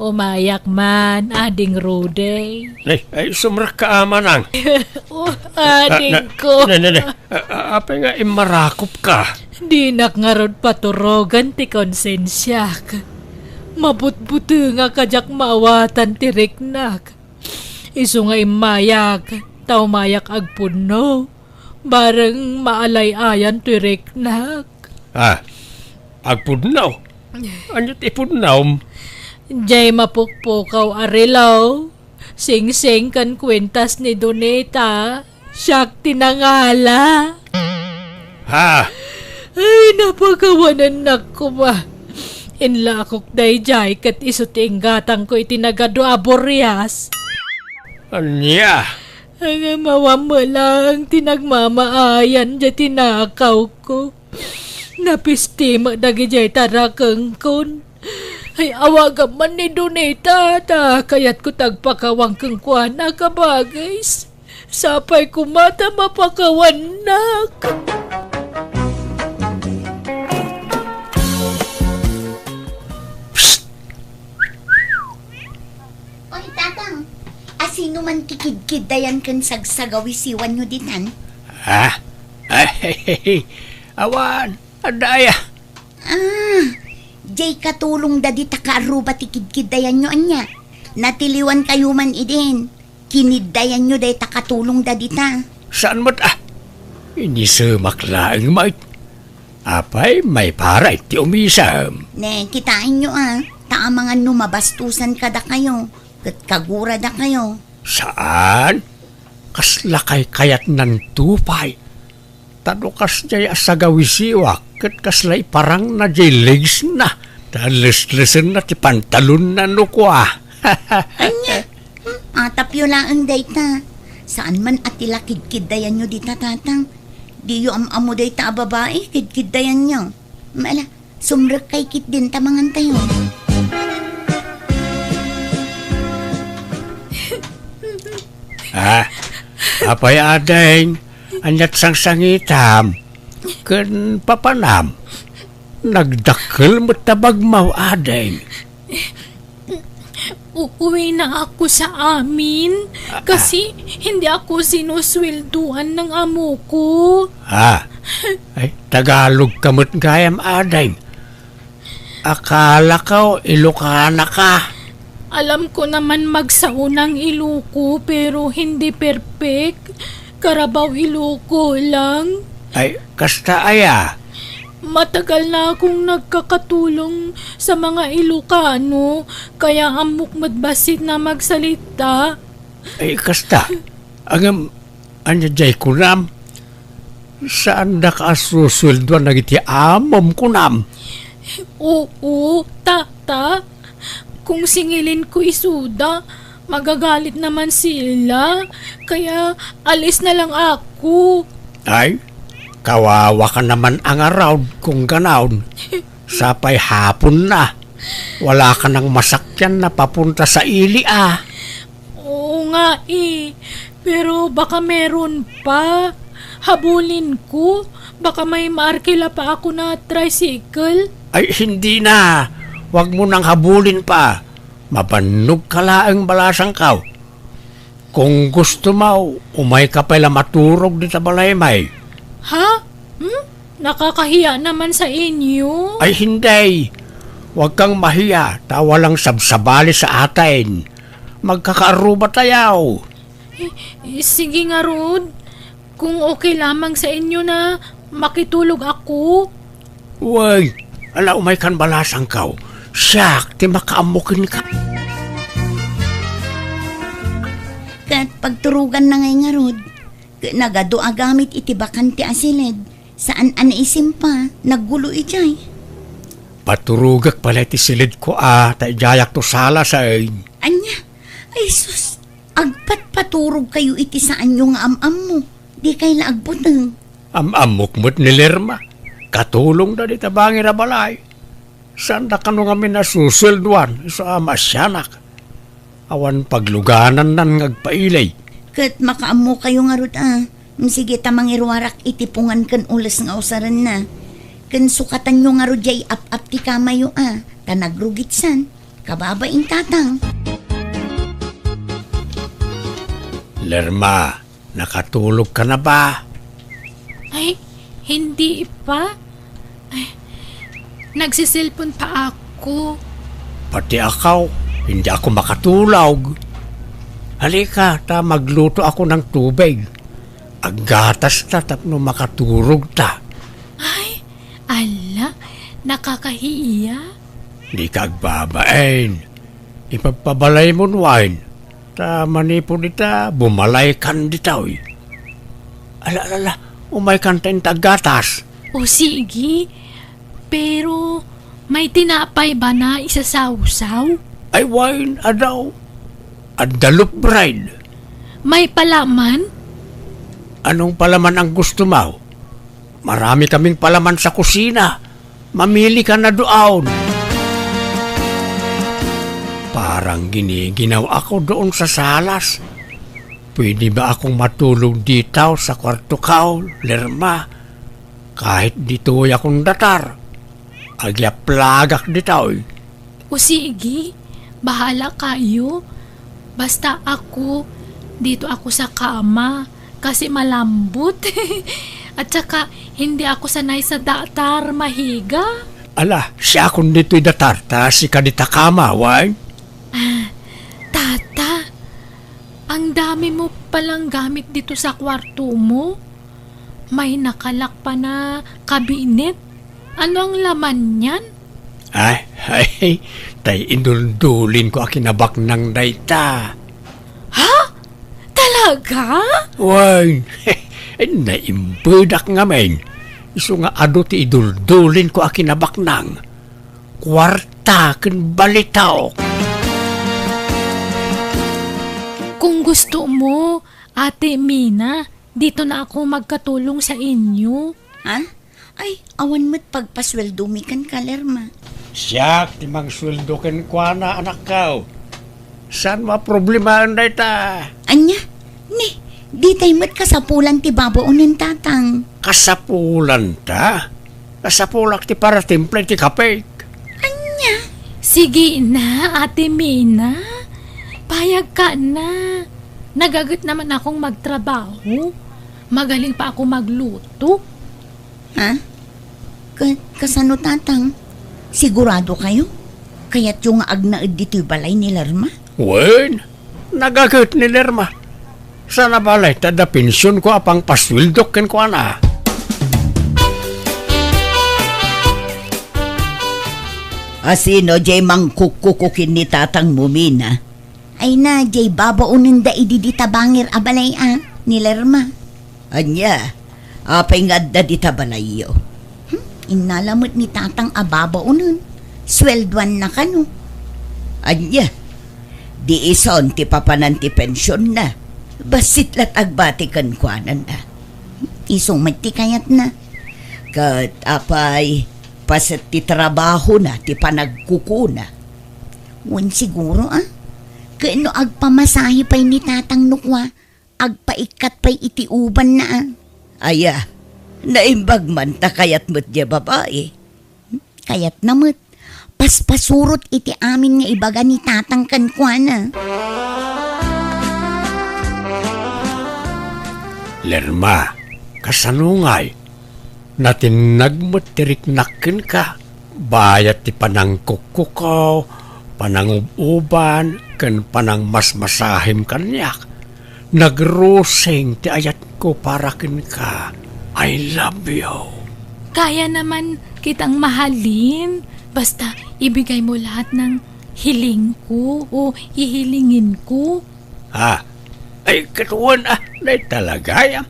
Umayak man, Ading Rudy. Ay, ay, sumrekka a manang. Oh, adingko. Na, na, na, na. A, a, apay nga immarakopka? Dinak ngarud paturogen ti konsensiak. Mabutbutengak a diak maawatan ti riknak. Isu nga immayak, ta umayak agpudno. Bareng maalay-ayan toy riknak. Ah, agpudno? Ania ti ipudnom? Diay mapukpukaw a relo, singsing ken kuentas ni Donita, siak ti nangala. Ha? Ay, napakawanennak koma. Inlakok daydiay ket isu ti inggatangko iti nagadu a burias. Ania? Ngem awan met laeng ti nagmamaayan diay tinakawko. Napisti met dagidiay tarakengkon. Ay, awagam man ni Donita, ta kayatko ti agpakawang kenkuana, kabagis. Sapay koma ta mapakawannak. Psst! Oy, Tatang, asino man ti kidkiddayan ken sagsagawisiwanyo ditan? Ah? Ay, awan, adda aya. Ah, diay katulongda dita kaarruba ti kidkiddayanyo, ania? Natiliwankayo man idin. Kiniddayanyo dayta katulongda dita. Saan met a? Inisemak laeng met. Apay, maiparay ti umisem. Ne, kitaenyo a, ta amangan no mabastosan kadakayo, ket kaguradakayo. Saan? Kasla kaykayatnanto pay. Ta no kasdiay a sagawisiwak, ket kasla iparangna diay legsna, ta leslesenna ti pantalonna no kua. Ania? Hmm, atapyo laeng dayta. Saan man a ti la kidkiddayanyo dita, Tatang? Diyo am-ammo dayta a babai, kidkiddayanyo. Mala, sumrekkay ketdin ta mangantayo. Ah, apay, ading? Aniat sangsangitam? Ken papanam, nagdakkel met ta bagmaw, ading. Uuwi na ako sa amin kasi hindi ako sinusweldoan ng amo ko. Ah, ay, Tagalog ka met gayam, ading. Akalako, Ilocana ka. Alam ko naman magsaunang Iloco, pero hindi perfect. Carabao Ilocos lang. Ay, kasta aya? Matagal na akong nagkakatulong sa mga Ilocano, kaya ammok met bassit na magsalita. Ay, kasta. Ngem, ania diay kunam? Saandaka a susweldoan dagiti amom kunam? Oo, tata. Kung singilin ko isuda, magagalit naman sila. Kaya alis na lang ako. Ay, kawawa ka naman a ngarud kung ganayon. Sapay hapon na. Wala ka nang masakyan na papunta sa ili, ah. Oo nga eh. Pero baka meron pa. Habulin ko. Baka may maarkila pa ako na tricycle. Ay, hindi na. Huwag mo nang habulin pa. Mabannog ka laeng, balasangko. Kung gusto mo, umay ka pay la maturog dita balay, may. Ha? Hmm? Nakakahiya naman sa inyo. Ay, hindi. Huwag kang mahiya, ta walang sabsabali sa atin. Magkakaarruba tayo. Eh, eh, sige ngarud. Kung okay lamang sa inyo na makitulog ako. Uy, ala, umay kan, balasangko. Siak ti makaammo kenka. Ket pagturoganna ngay ngarud, ket nagadu a gamit iti bakante a siled, saan a naisimpa, naggulo idiay. Paturogek pay la iti siledko a, ta idiayakto salasen. Ania? Ay sus, agpatpaturogkayo iti saanyo nga am-ammo. Dikay la agbuteng. Am-ammok met ni Lerma. Katulongda dita bangir a balay. Saanda kano ngamin a susweldoan isu a maasianak. Awan pagluganannan nga agpaili. Ket makaammokayo ngarud a. Sige ta mangiruarak iti pungan ken ules nga usarenna. Ken sukatanyo ngarud diay ap-ap ti kamayo a, ta nagrugitsan. Kababain, tatang. Lerma, nakatulog ka na ba? Ay, hindi pa. Ay, nagsiselpon pa ako. Pati ako, hindi ako makatulog. Halika, ta magluto ako ng tubig. Aggatas ta tapno makaturog ta. Ay, ala, nakakahiya. Di ka agbabain. Ipagpabalay mo, Wine. Ta manipud ita, bumalaykan ditoy. Ala, ala, ala, umaykan ta inta aggatas. O sige, pero may tinapay ba na isasawsaw? Ay, Wine, adaw. Adda loaf bread. May palaman? Anong palaman ang gusto mo? Marami kaming palaman sa kusina. Mamili ka na doon. Parang giniginaw ako doon sa salas. Pwede ba akong matulog dito sa kwarto ko, Lerma? Kahit ditoy akong datar, agyaplagak ditoy. O sige, bahala kayo. Basta ako, dito ako sa kama kasi malambot. At saka, hindi ako sanay sa datar, mahiga. Ala, siakon ditoy datar, ta sika dita kama, way? Ah, tata, ang dami mo palang gamit dito sa kwarto mo. May nakalak pa na kabinet. Ano ang laman niyan? Ay, ay, tay iduldulin ko a kinabaknang dayta. Ha? Talaga? Wen, naimpedak ngamin. Isu nga adu ti iduldulin ko a kinabaknang. Kuarta ken balitok. Kung gusto mo, Ate Mina, dito na ako magkatulong sa inyo. Ha? Ay, awan met pagpasueldomi kenka, Lerma. Siak ti mangsueldo kenkuana, anakko. Saan mo a problemaen dayta? Ania? Ni, ditay met kasapulan ti babaonen, tatang. Kasapulanta. Kasapulak ti paratimpla iti kapek. Ania? Sige na, Ate Mina. Payagka na. Nagaget naman akong magtrabaho. Magaling pa ako magluto. Ha? Ka-, kasano, Tatang? Sigurado kayo? Kayatyo nga agnaed ditoy balay ni Lerma? Wen, nagaget ni Lerma. Sana balay ta adda pensionko a pangpasueldok kenkuana. Asino jay mangkukkuko ken ni tatangmo, Mina? Ay na, jay babaonenda idi dita bangir a balay a, ni Lerma. Ania? Apay nga adda dita balayyo? Hmm? Innala met ni Tatang a babaonen. Sueldoanna kano. Ania? Di ison ti papanan ti pensionna. Bassit la't agbati kenkuana. Isu met ti kayatna. Ket apay, paset ti trabahona ti panagkukuna. Wen siguro, a? Ket no agpamasahe pay ni Tatang no kua, agpaikkat pay iti ubanna, a? Aya, naimbag man ta kayat met diay babai. Kayatna met. Paspasurot iti amin nga ibaga ni Tatang kenkuana. Lerma, kasano ngay? Natinnag met ti riknak kenka, bayat ti panangkukkukaw, panangub-uban, ken panangmasmasahem kaniak. Nagrusing ti ayatko para kenka. I love you. Kaya naman kitang mahalin, basta ibigay mo lahat ng hiling ko o hihilingin ko. Ha? Ay, katuon, a, dayta la gayam.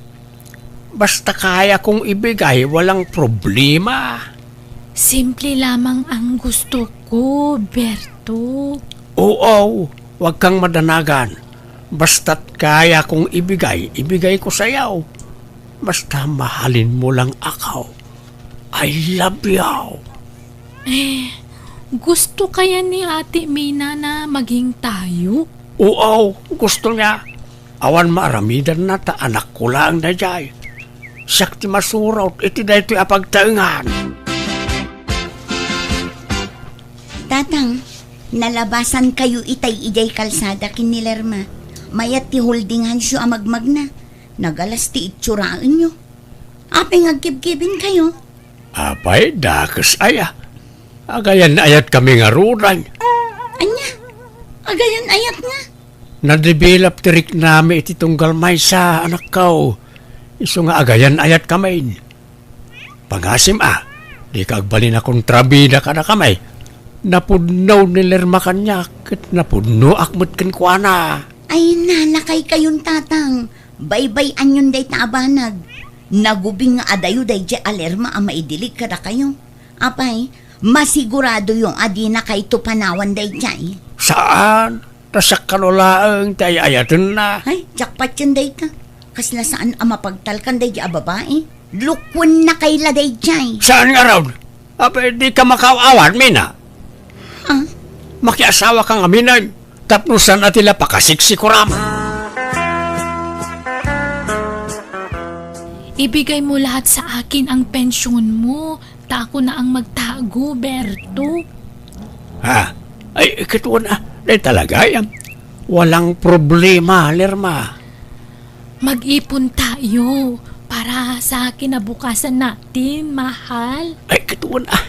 Basta kaya kong ibigay, walang problema. Simple lamang ang gusto ko, Berto. Oo, wag kang madanagan. Basta't kaya kong ibigay, ibigay ko sa'yo. Basta mahalin mo lang ako. I love you. Eh, gusto kaya ni Ate Mina na maging tayo? Oo, gusto niya. Awan maaramidanna ta anakko laeng daydiay. Siak ti masurot iti daytoy a pagtaengan. Tatang, nalabasan kayo itay idiay kalsada ken ni Lerma. Mayat ti holding handsyo a magmagna. Nagalas ti itsuraenyo. Apay nga agkibkibin kayo? Apay, dakes aya. Agayan-ayat kami ngaruden. Ania? Agayan-ayat nga? Nadevelop ti riknami iti tunggal maysa, anakko. Isu nga agayan-ayat kami. Pangasim a, dika agbalin a kontrabida kadakami. Napudno ni Lerma kaniak, ket napudnoak met kenkuana. Ay, nalakay kayon, Tatang. Baybay-anyon dayta a banag. Nagubing nga adayo daydiay a Lerma a maidilig kadakayo. Apay, masiguradoyo a dinakayto panawan daydiay? Saan? Ta siak kano laeng ti ay-ayatenna. Ay, jackpot yun dayta. Kasla saan a mapagtalkan daydiay a babai. Lukwenna kay la daydiay. Saan ngarud? Apay, dika makaaw-awat, Mina. Ah? Makiasawa ka ngamin, tapno saan a ti la pakasiksikuram. Ibigay mo lahat sa akin ang pensyon mo, ta ako na ang magtago, Berto. Ha? Ay, katuon a, dayta la gayam. Walang problema, Lerma. Mag-ipon tayo para sa kinabukasan natin, mahal. Ay, katuon a.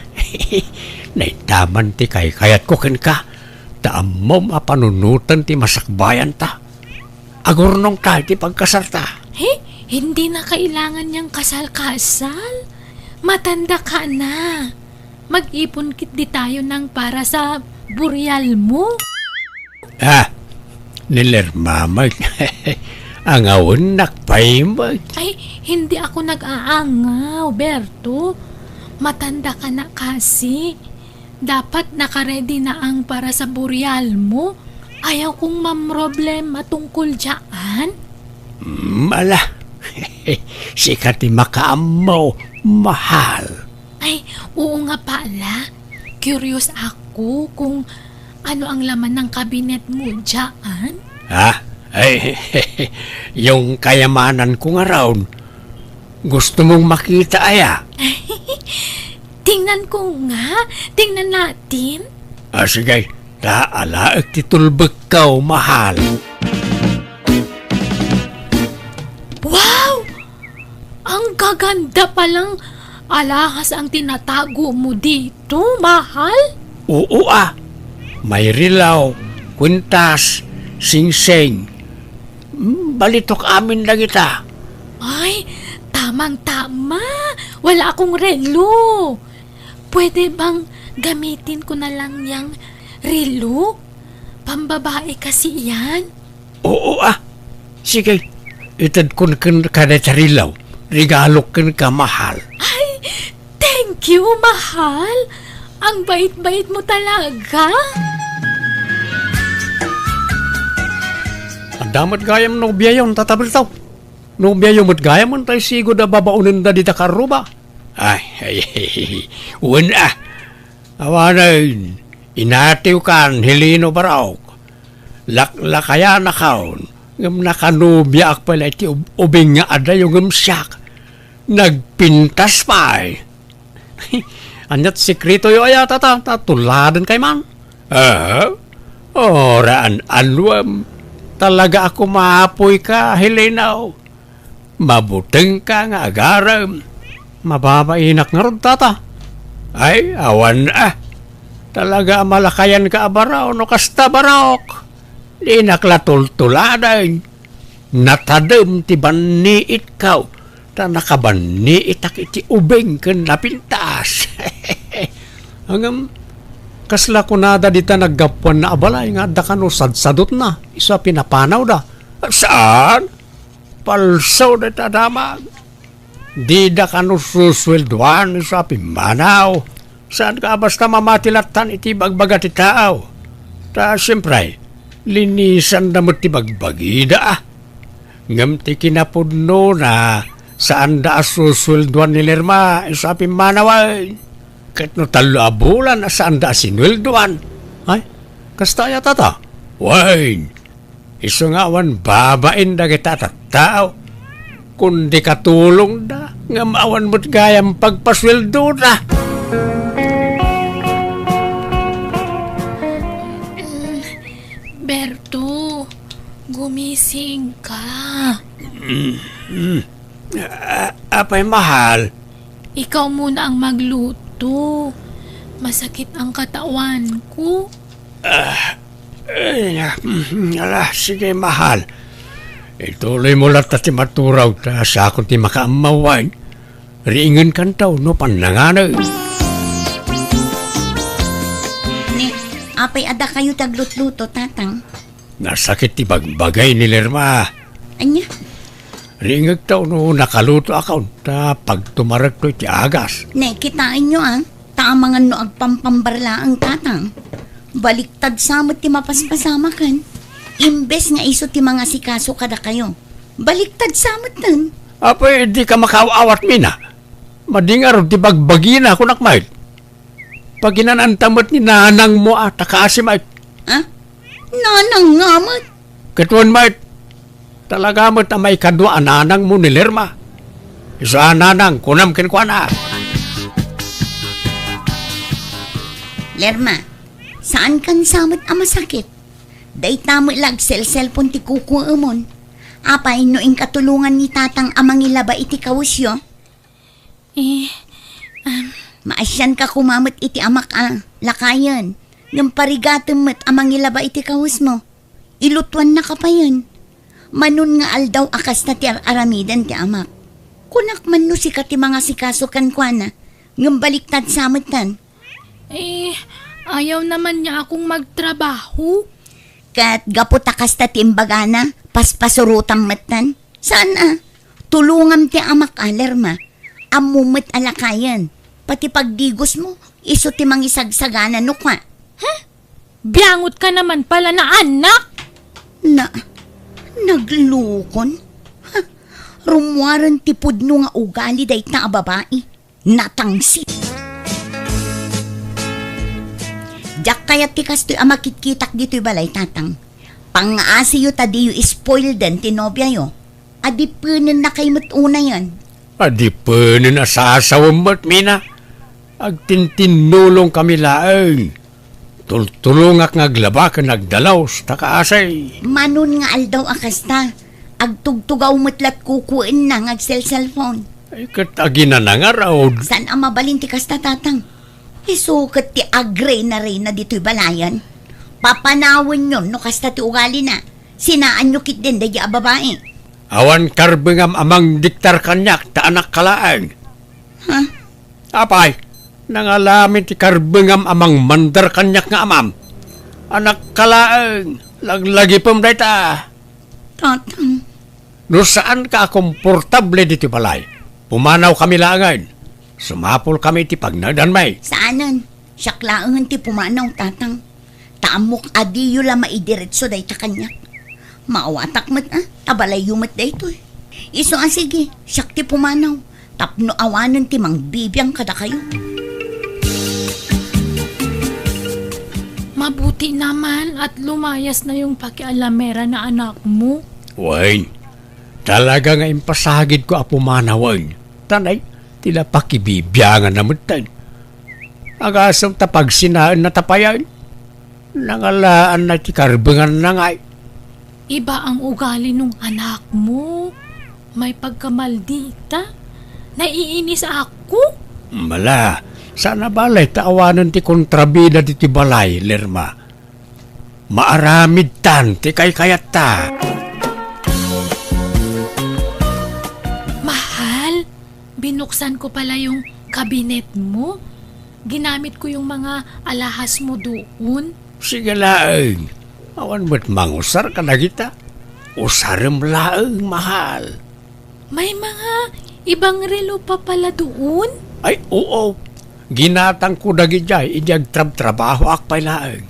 Naitaman ti kaykayatko kenka. Ta ammom a panunoten ti masakbayanta. Agurnongta iti pagkasalta. He? Hindi na kailangan niyang kasal-kasal. Matanda ka na. Mag-ipon ketdi tayo ng para sa burial mo. Ah, ni Lerma met. Angawennak pay met. Ay, hindi ako nag-aangaw, Berto. Matanda ka na kasi. Dapat naka-ready na ang para sa burial mo. Ayaw kong mamroblema tungkol dyan. Mm, ala. Sika ti makaammo, mahal. Ay, oo nga pala. Curious ako kung ano ang laman ng kabinet mo dyan. Ha? Ay, yung kayamanan ko nga raon, Gusto mong makita aya? Tingnan ko nga. Tingnan natin. Ah, sige. Ta alaek ti tulbekko, mahal. Wow! Ang gaganda palang alahas ang tinatago mo dito, mahal. Oo, ah. May rilaw, kwintas, singsing. Hmm, balitok amin dagita. Ay, tamang-tama. Wala akong relo. Pwede bang gamitin ko na lang yang relo? Pambabae kasi yan. Oo, ah. Sige, itedkon kenka dayta rilaw. Regalok kenka, mahal. Ay, thank you, mahal. Ang bait-bait mo talaga. Adda met gayam nobiayon, Tata Berto. Nobiayo met gayam, tay sigud a babaonenda dita karruba. Ay, ay, wen a. Awanen, inatiwkan, Heleno Barok. Laklakayanakon, ngem nakanubiaak pay la iti ub-, ubing nga adayo ngem siak. Nagpintas pay. Aniat sekretoyo aya, Tata, ta tuladen kay man? Ah? Oraan anwem. Talaga a kumapoyka, Heleno. Mabutengka nga agarem. Mababainak ngarud, Tata. Ay, awan a. Talaga a malakayanka a baro no kasta, Barok. Dinak la tultuladen. Natadem ti banniitko, ta nakabanniitak iti ubing ken napintas. Ngem, kasla kunada dita naggapuanna a balay nga adda kano sadsadutna isu a pinapanawda? Saan? Palso dayta damag. Dida kano susueldoan isu a pimmanaw. Saan ka basta mamati lattan iti bagbaga ti tao. Ta, siempre, linisanda met ti bagbagida, ah. Ngem ti kinapudnona, saanda a susueldoan ni Lerma isu a pimmanawen. Ket no tallo a bulan a saanda a sinueldoan. Ay, kasta aya, Tata? Wen, isu nga awan babain dagita a tattao. Kundi katulongda, ngem awan met gayam pagpasueldoda. Berto, gumising ka. Mm, mm. A-, apay, mahal? Ikaw muna ang magluto. Masakit ang katawan ko. Ah, ay, na, mm, ala, sige, mahal. Ituloy mo latta ti maturaw, ta siakon ti makaammawan. Riingenkanto no pannanganen. Ni, apay adda kayo ti aglutluto, Tatang? Nasakit ti bagbagay ni Lerma. Ania? Riingegto no nakalutoakon, ta pagtumarekto iti agas. Ne, kitaenyo, a, ta amangan no agpampambarlaeng, Tatang. Baliktad sa met ti mapaspasamaken. Imbes nga isu ti mangasikaso kadakayo, baliktad sa metten. Apay, di ka makaaw-awat, Mina. Madi ngarud ti bagbagina, kunak met. Paginan-anta met ni nanangmo a ta kaasi met. Ha? Nanang nga met? Ket wen met, talaga met a maikadua a nanangmo ni Lerma. Isu a nanang, kunam kenkuana. Lerma, saankan sa met a masakit? Dayta met la agselselpon ti kukuemon. Apay no inka tulongan ni Tatang a mangilaba iti kawesyo? Eh, um, maasianka koma met iti amak a lakayen, ngem parigatem met a mangilaba iti kawesmo. Ilutuannaka payen. Manon nga aldaw a kasta ti ar-aramiden ti amak. Kunak man no sika ti mangasikaso kenkuana, ngem baliktad sa metten. Eh, ayaw naman niya akong magtrabaho. Ket gapu ta kasta ti imbagana, paspasurotam metten. Saan a? Tulongam ti amak a, Lerma. Ammo met a lakayen. Pati pagdigosmo, isu ti mangisagsagana no kua. Huh? Biangot ka naman pala, naanak! Na, naglukon? Ha? Rummuaren ti pudno nga ugali dayta a babai. Natangsit. Diak kayat ti kastoy a makitkitak ditoy balay, Tatang. Pangngaasiyo ta diyo spoilden ti nobiayo. Adipenennakay met unayen. Adipenen a sasawem met, Mina. Agtintinnulongkami laeng. Tultulongak nga aglaba ken agdalus ta kaasi. Manon nga aldaw a kasta, agtugtugaw met lat kukuenna nga agselselpon. Ay, ket aginana ngarud? Saan a mabalin ti kasta, Tatang? Isu ket ti agrenarena ditoy balayen. Papanawenyon no kasta ti ugalina. Sinaanyo ketdin daydi a babai. Awan karbengam a mangdiktar kaniak ta anakka laeng. Ha? Apay, nangalamin ti karbengam a mangmandar kaniak nga amam. Anakka laeng, laglagipem dayta. Tatang. No saanka a komportable ditoy balay, pumanawkami laengen. Sumapulkami iti pagnaedanmi. Saanen, siak laengen ti pumanaw, Tatang. Ta ammok a diyo la maidiretso dayta kaniak. Maawatak met, a, ta balayyo met daytoy. Isu a sige, siak ti pumanaw, tapno awanen ti mangbibiang kadakayo. Mabuti naman at lumayas na yung pakialamera na anak mo. Wen, talaga nga impasagidko a pumanawen. Tanay, ti la pakibibianganna metten. Agasem ta pagsinaenna ta payen. Nangalaanna ti karbenganna ngay. Iba ang ugali nung anak mo. May pagkamaldita. Naiinis ako. Mala, sana balay ta awanen ti kontrabida diti balay, Lerma. Maaramidtan ti kaykayatta. Mahal, binuksan ko pala yung kabinet mo. Ginamit ko yung mga alahas mo doon. Sige laeng. Awan met mangusar kadagita. Usarem laeng, mahal. May mga ibang relo pa pala doon? Ay, oo. Ginatangko dagidiay idi agtrabtrabahoak pay laeng.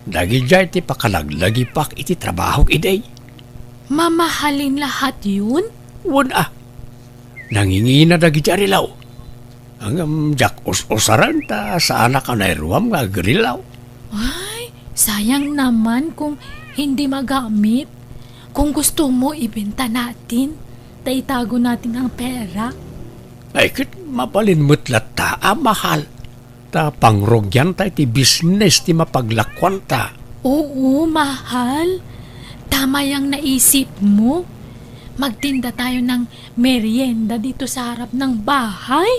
Dagidiay ti pakalaglagipak iti trabahok idi. Mamahalin lahat yun? Wen a. Nangingina dagidiay a relo. Ngem diak us-usaren ta saanak a nairuam nga agrelo. Ay, sayang naman kung hindi magamit. Kung gusto mo, ibenta natin. Ta itago natin ang pera. Ay, ket mabalin met latta a mahal. Ta pangrugianta iti bisnes ti mapaglakuanta. Oo, mahal. Tama yang naisip mo. Magtinda tayo ng merienda dito sa harap ng bahay.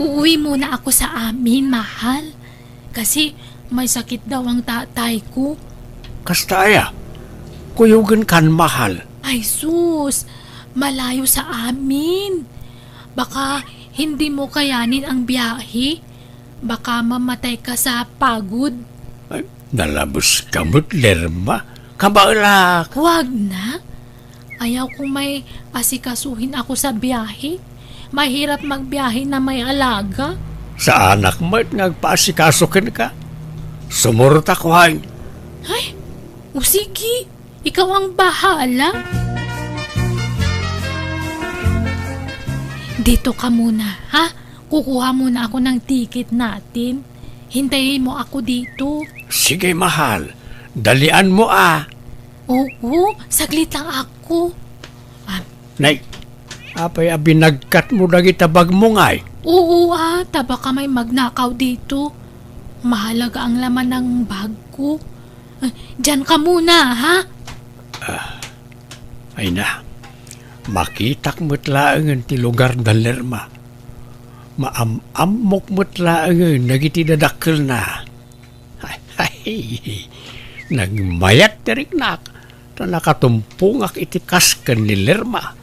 Uuwi muna ako sa amin, mahal. Kasi may sakit daw ang tatay ko. Kasta aya? Kuyogen kan, mahal. Ay sus, malayo sa amin. Baka hindi mo kayanin ang biyahe. Baka mamatay ka sa pagod. Ay, nalabes ka met, Lerma. Kabaelak. Wag na. Ayaw kong may asikasuhin ako sa biyahe. Mahirap magbiyahe na may alaga. Saanak met nga agpaasikaso kenka. Sumurot ako, hain. Ay, o sige. Ikaw ang bahala. Dito ka muna, ha? Kukuha muna ako ng ticket natin. Hintayin mo ako dito. Sige, mahal. Dalian mo, ah. Oo, saglit lang ako. Ah. Nay, apay a binagkat mo dagita bag mo ngay? Oo, ah, ta baka may magnakaw dito. Mahalaga ang laman ng bag ko. Ah, diyan ka muna, ha? Ah, ay na, makitak met laengen ti lugar da Lerma. Maam-ammok met laengen dagiti dadakkelna. Ay, nagmayat ti riknak, ta nakatumpongak iti kas ken ni Lerma.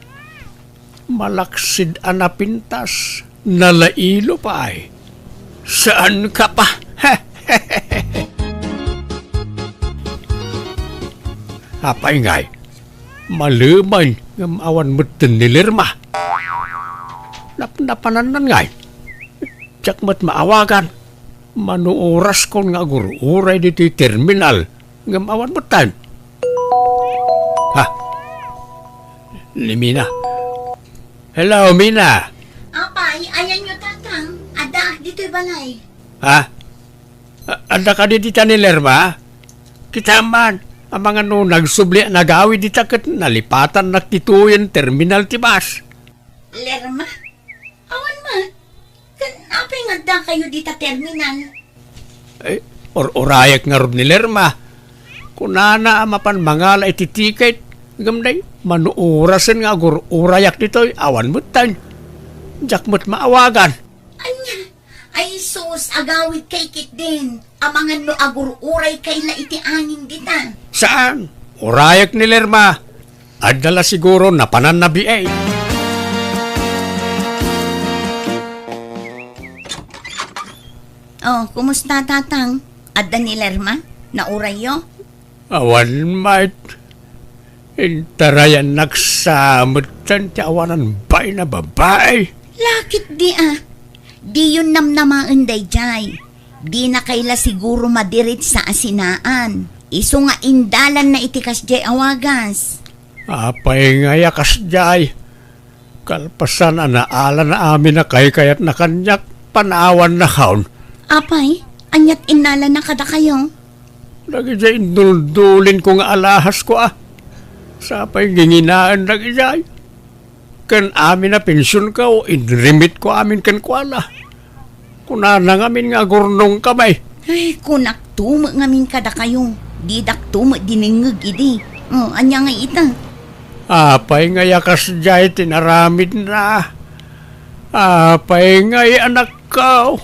Malaksid a napintas, nalailo pay. Saan ka pa? Apay ngay, malemen ngem awan metten ni Lerma. Napnapanannan ngay. Diak met maawagan. Mano oraskon nga agur-uray ditoy terminal ngem awan metten. Ha? Ni Mina. Hello, Mina. Apay, ayanyo, Tatang. Addaak ditoy balay. Ha? A-, adda kadi dita ni Lerma? Kita man. Amangan no nagsubli a nagawid dita ket nalipatannak ti tuyen terminal ti bus. Lerma? Awan met. Ken apay nga addakayo dita terminal? Eh, ur-urayak ngarud ni Lerma. Kunana a mapan mangala iti tiket, ngem day, manuurasen nga agur-urayak ditoy, awan metten. Diak met maawagan. Ania? Ay sus, agawidkay ketdin. Amangan no agur-uraykay la iti angin dita. Saan? Urayak ni Lerma. Adda la siguro napananna biay. Oh, kumusta, Tatang? Adda ni Lerma? Naurayyo? Awan met. Intarayannak sa metten ti awanan bain a babai. Lakit di a. Diyon namnamaen daydiay. Dinakay la siguro madiritsa a sinaan. Isu nga indalanna iti kasdiay a wagas. Apay ngay a kasdiay? Kalpasan a naalana amin a kaykayatna kaniak, panaawannakon. Apay, aniat innalana kadakayo? Dagidiay induldulinko nga alahasko a. Sapay nginginaen dagidiay. Ken amin a pensionko, inremitko amin kenkuana. Kunana ngamin nga agurnongkami. Ay, kunakto met ngamin kadakayo, didakto met dinengngeg idi. Oh, ania ngay ita? Apay ngay a kasdiay ti naramidna? Apay ngay, anakko?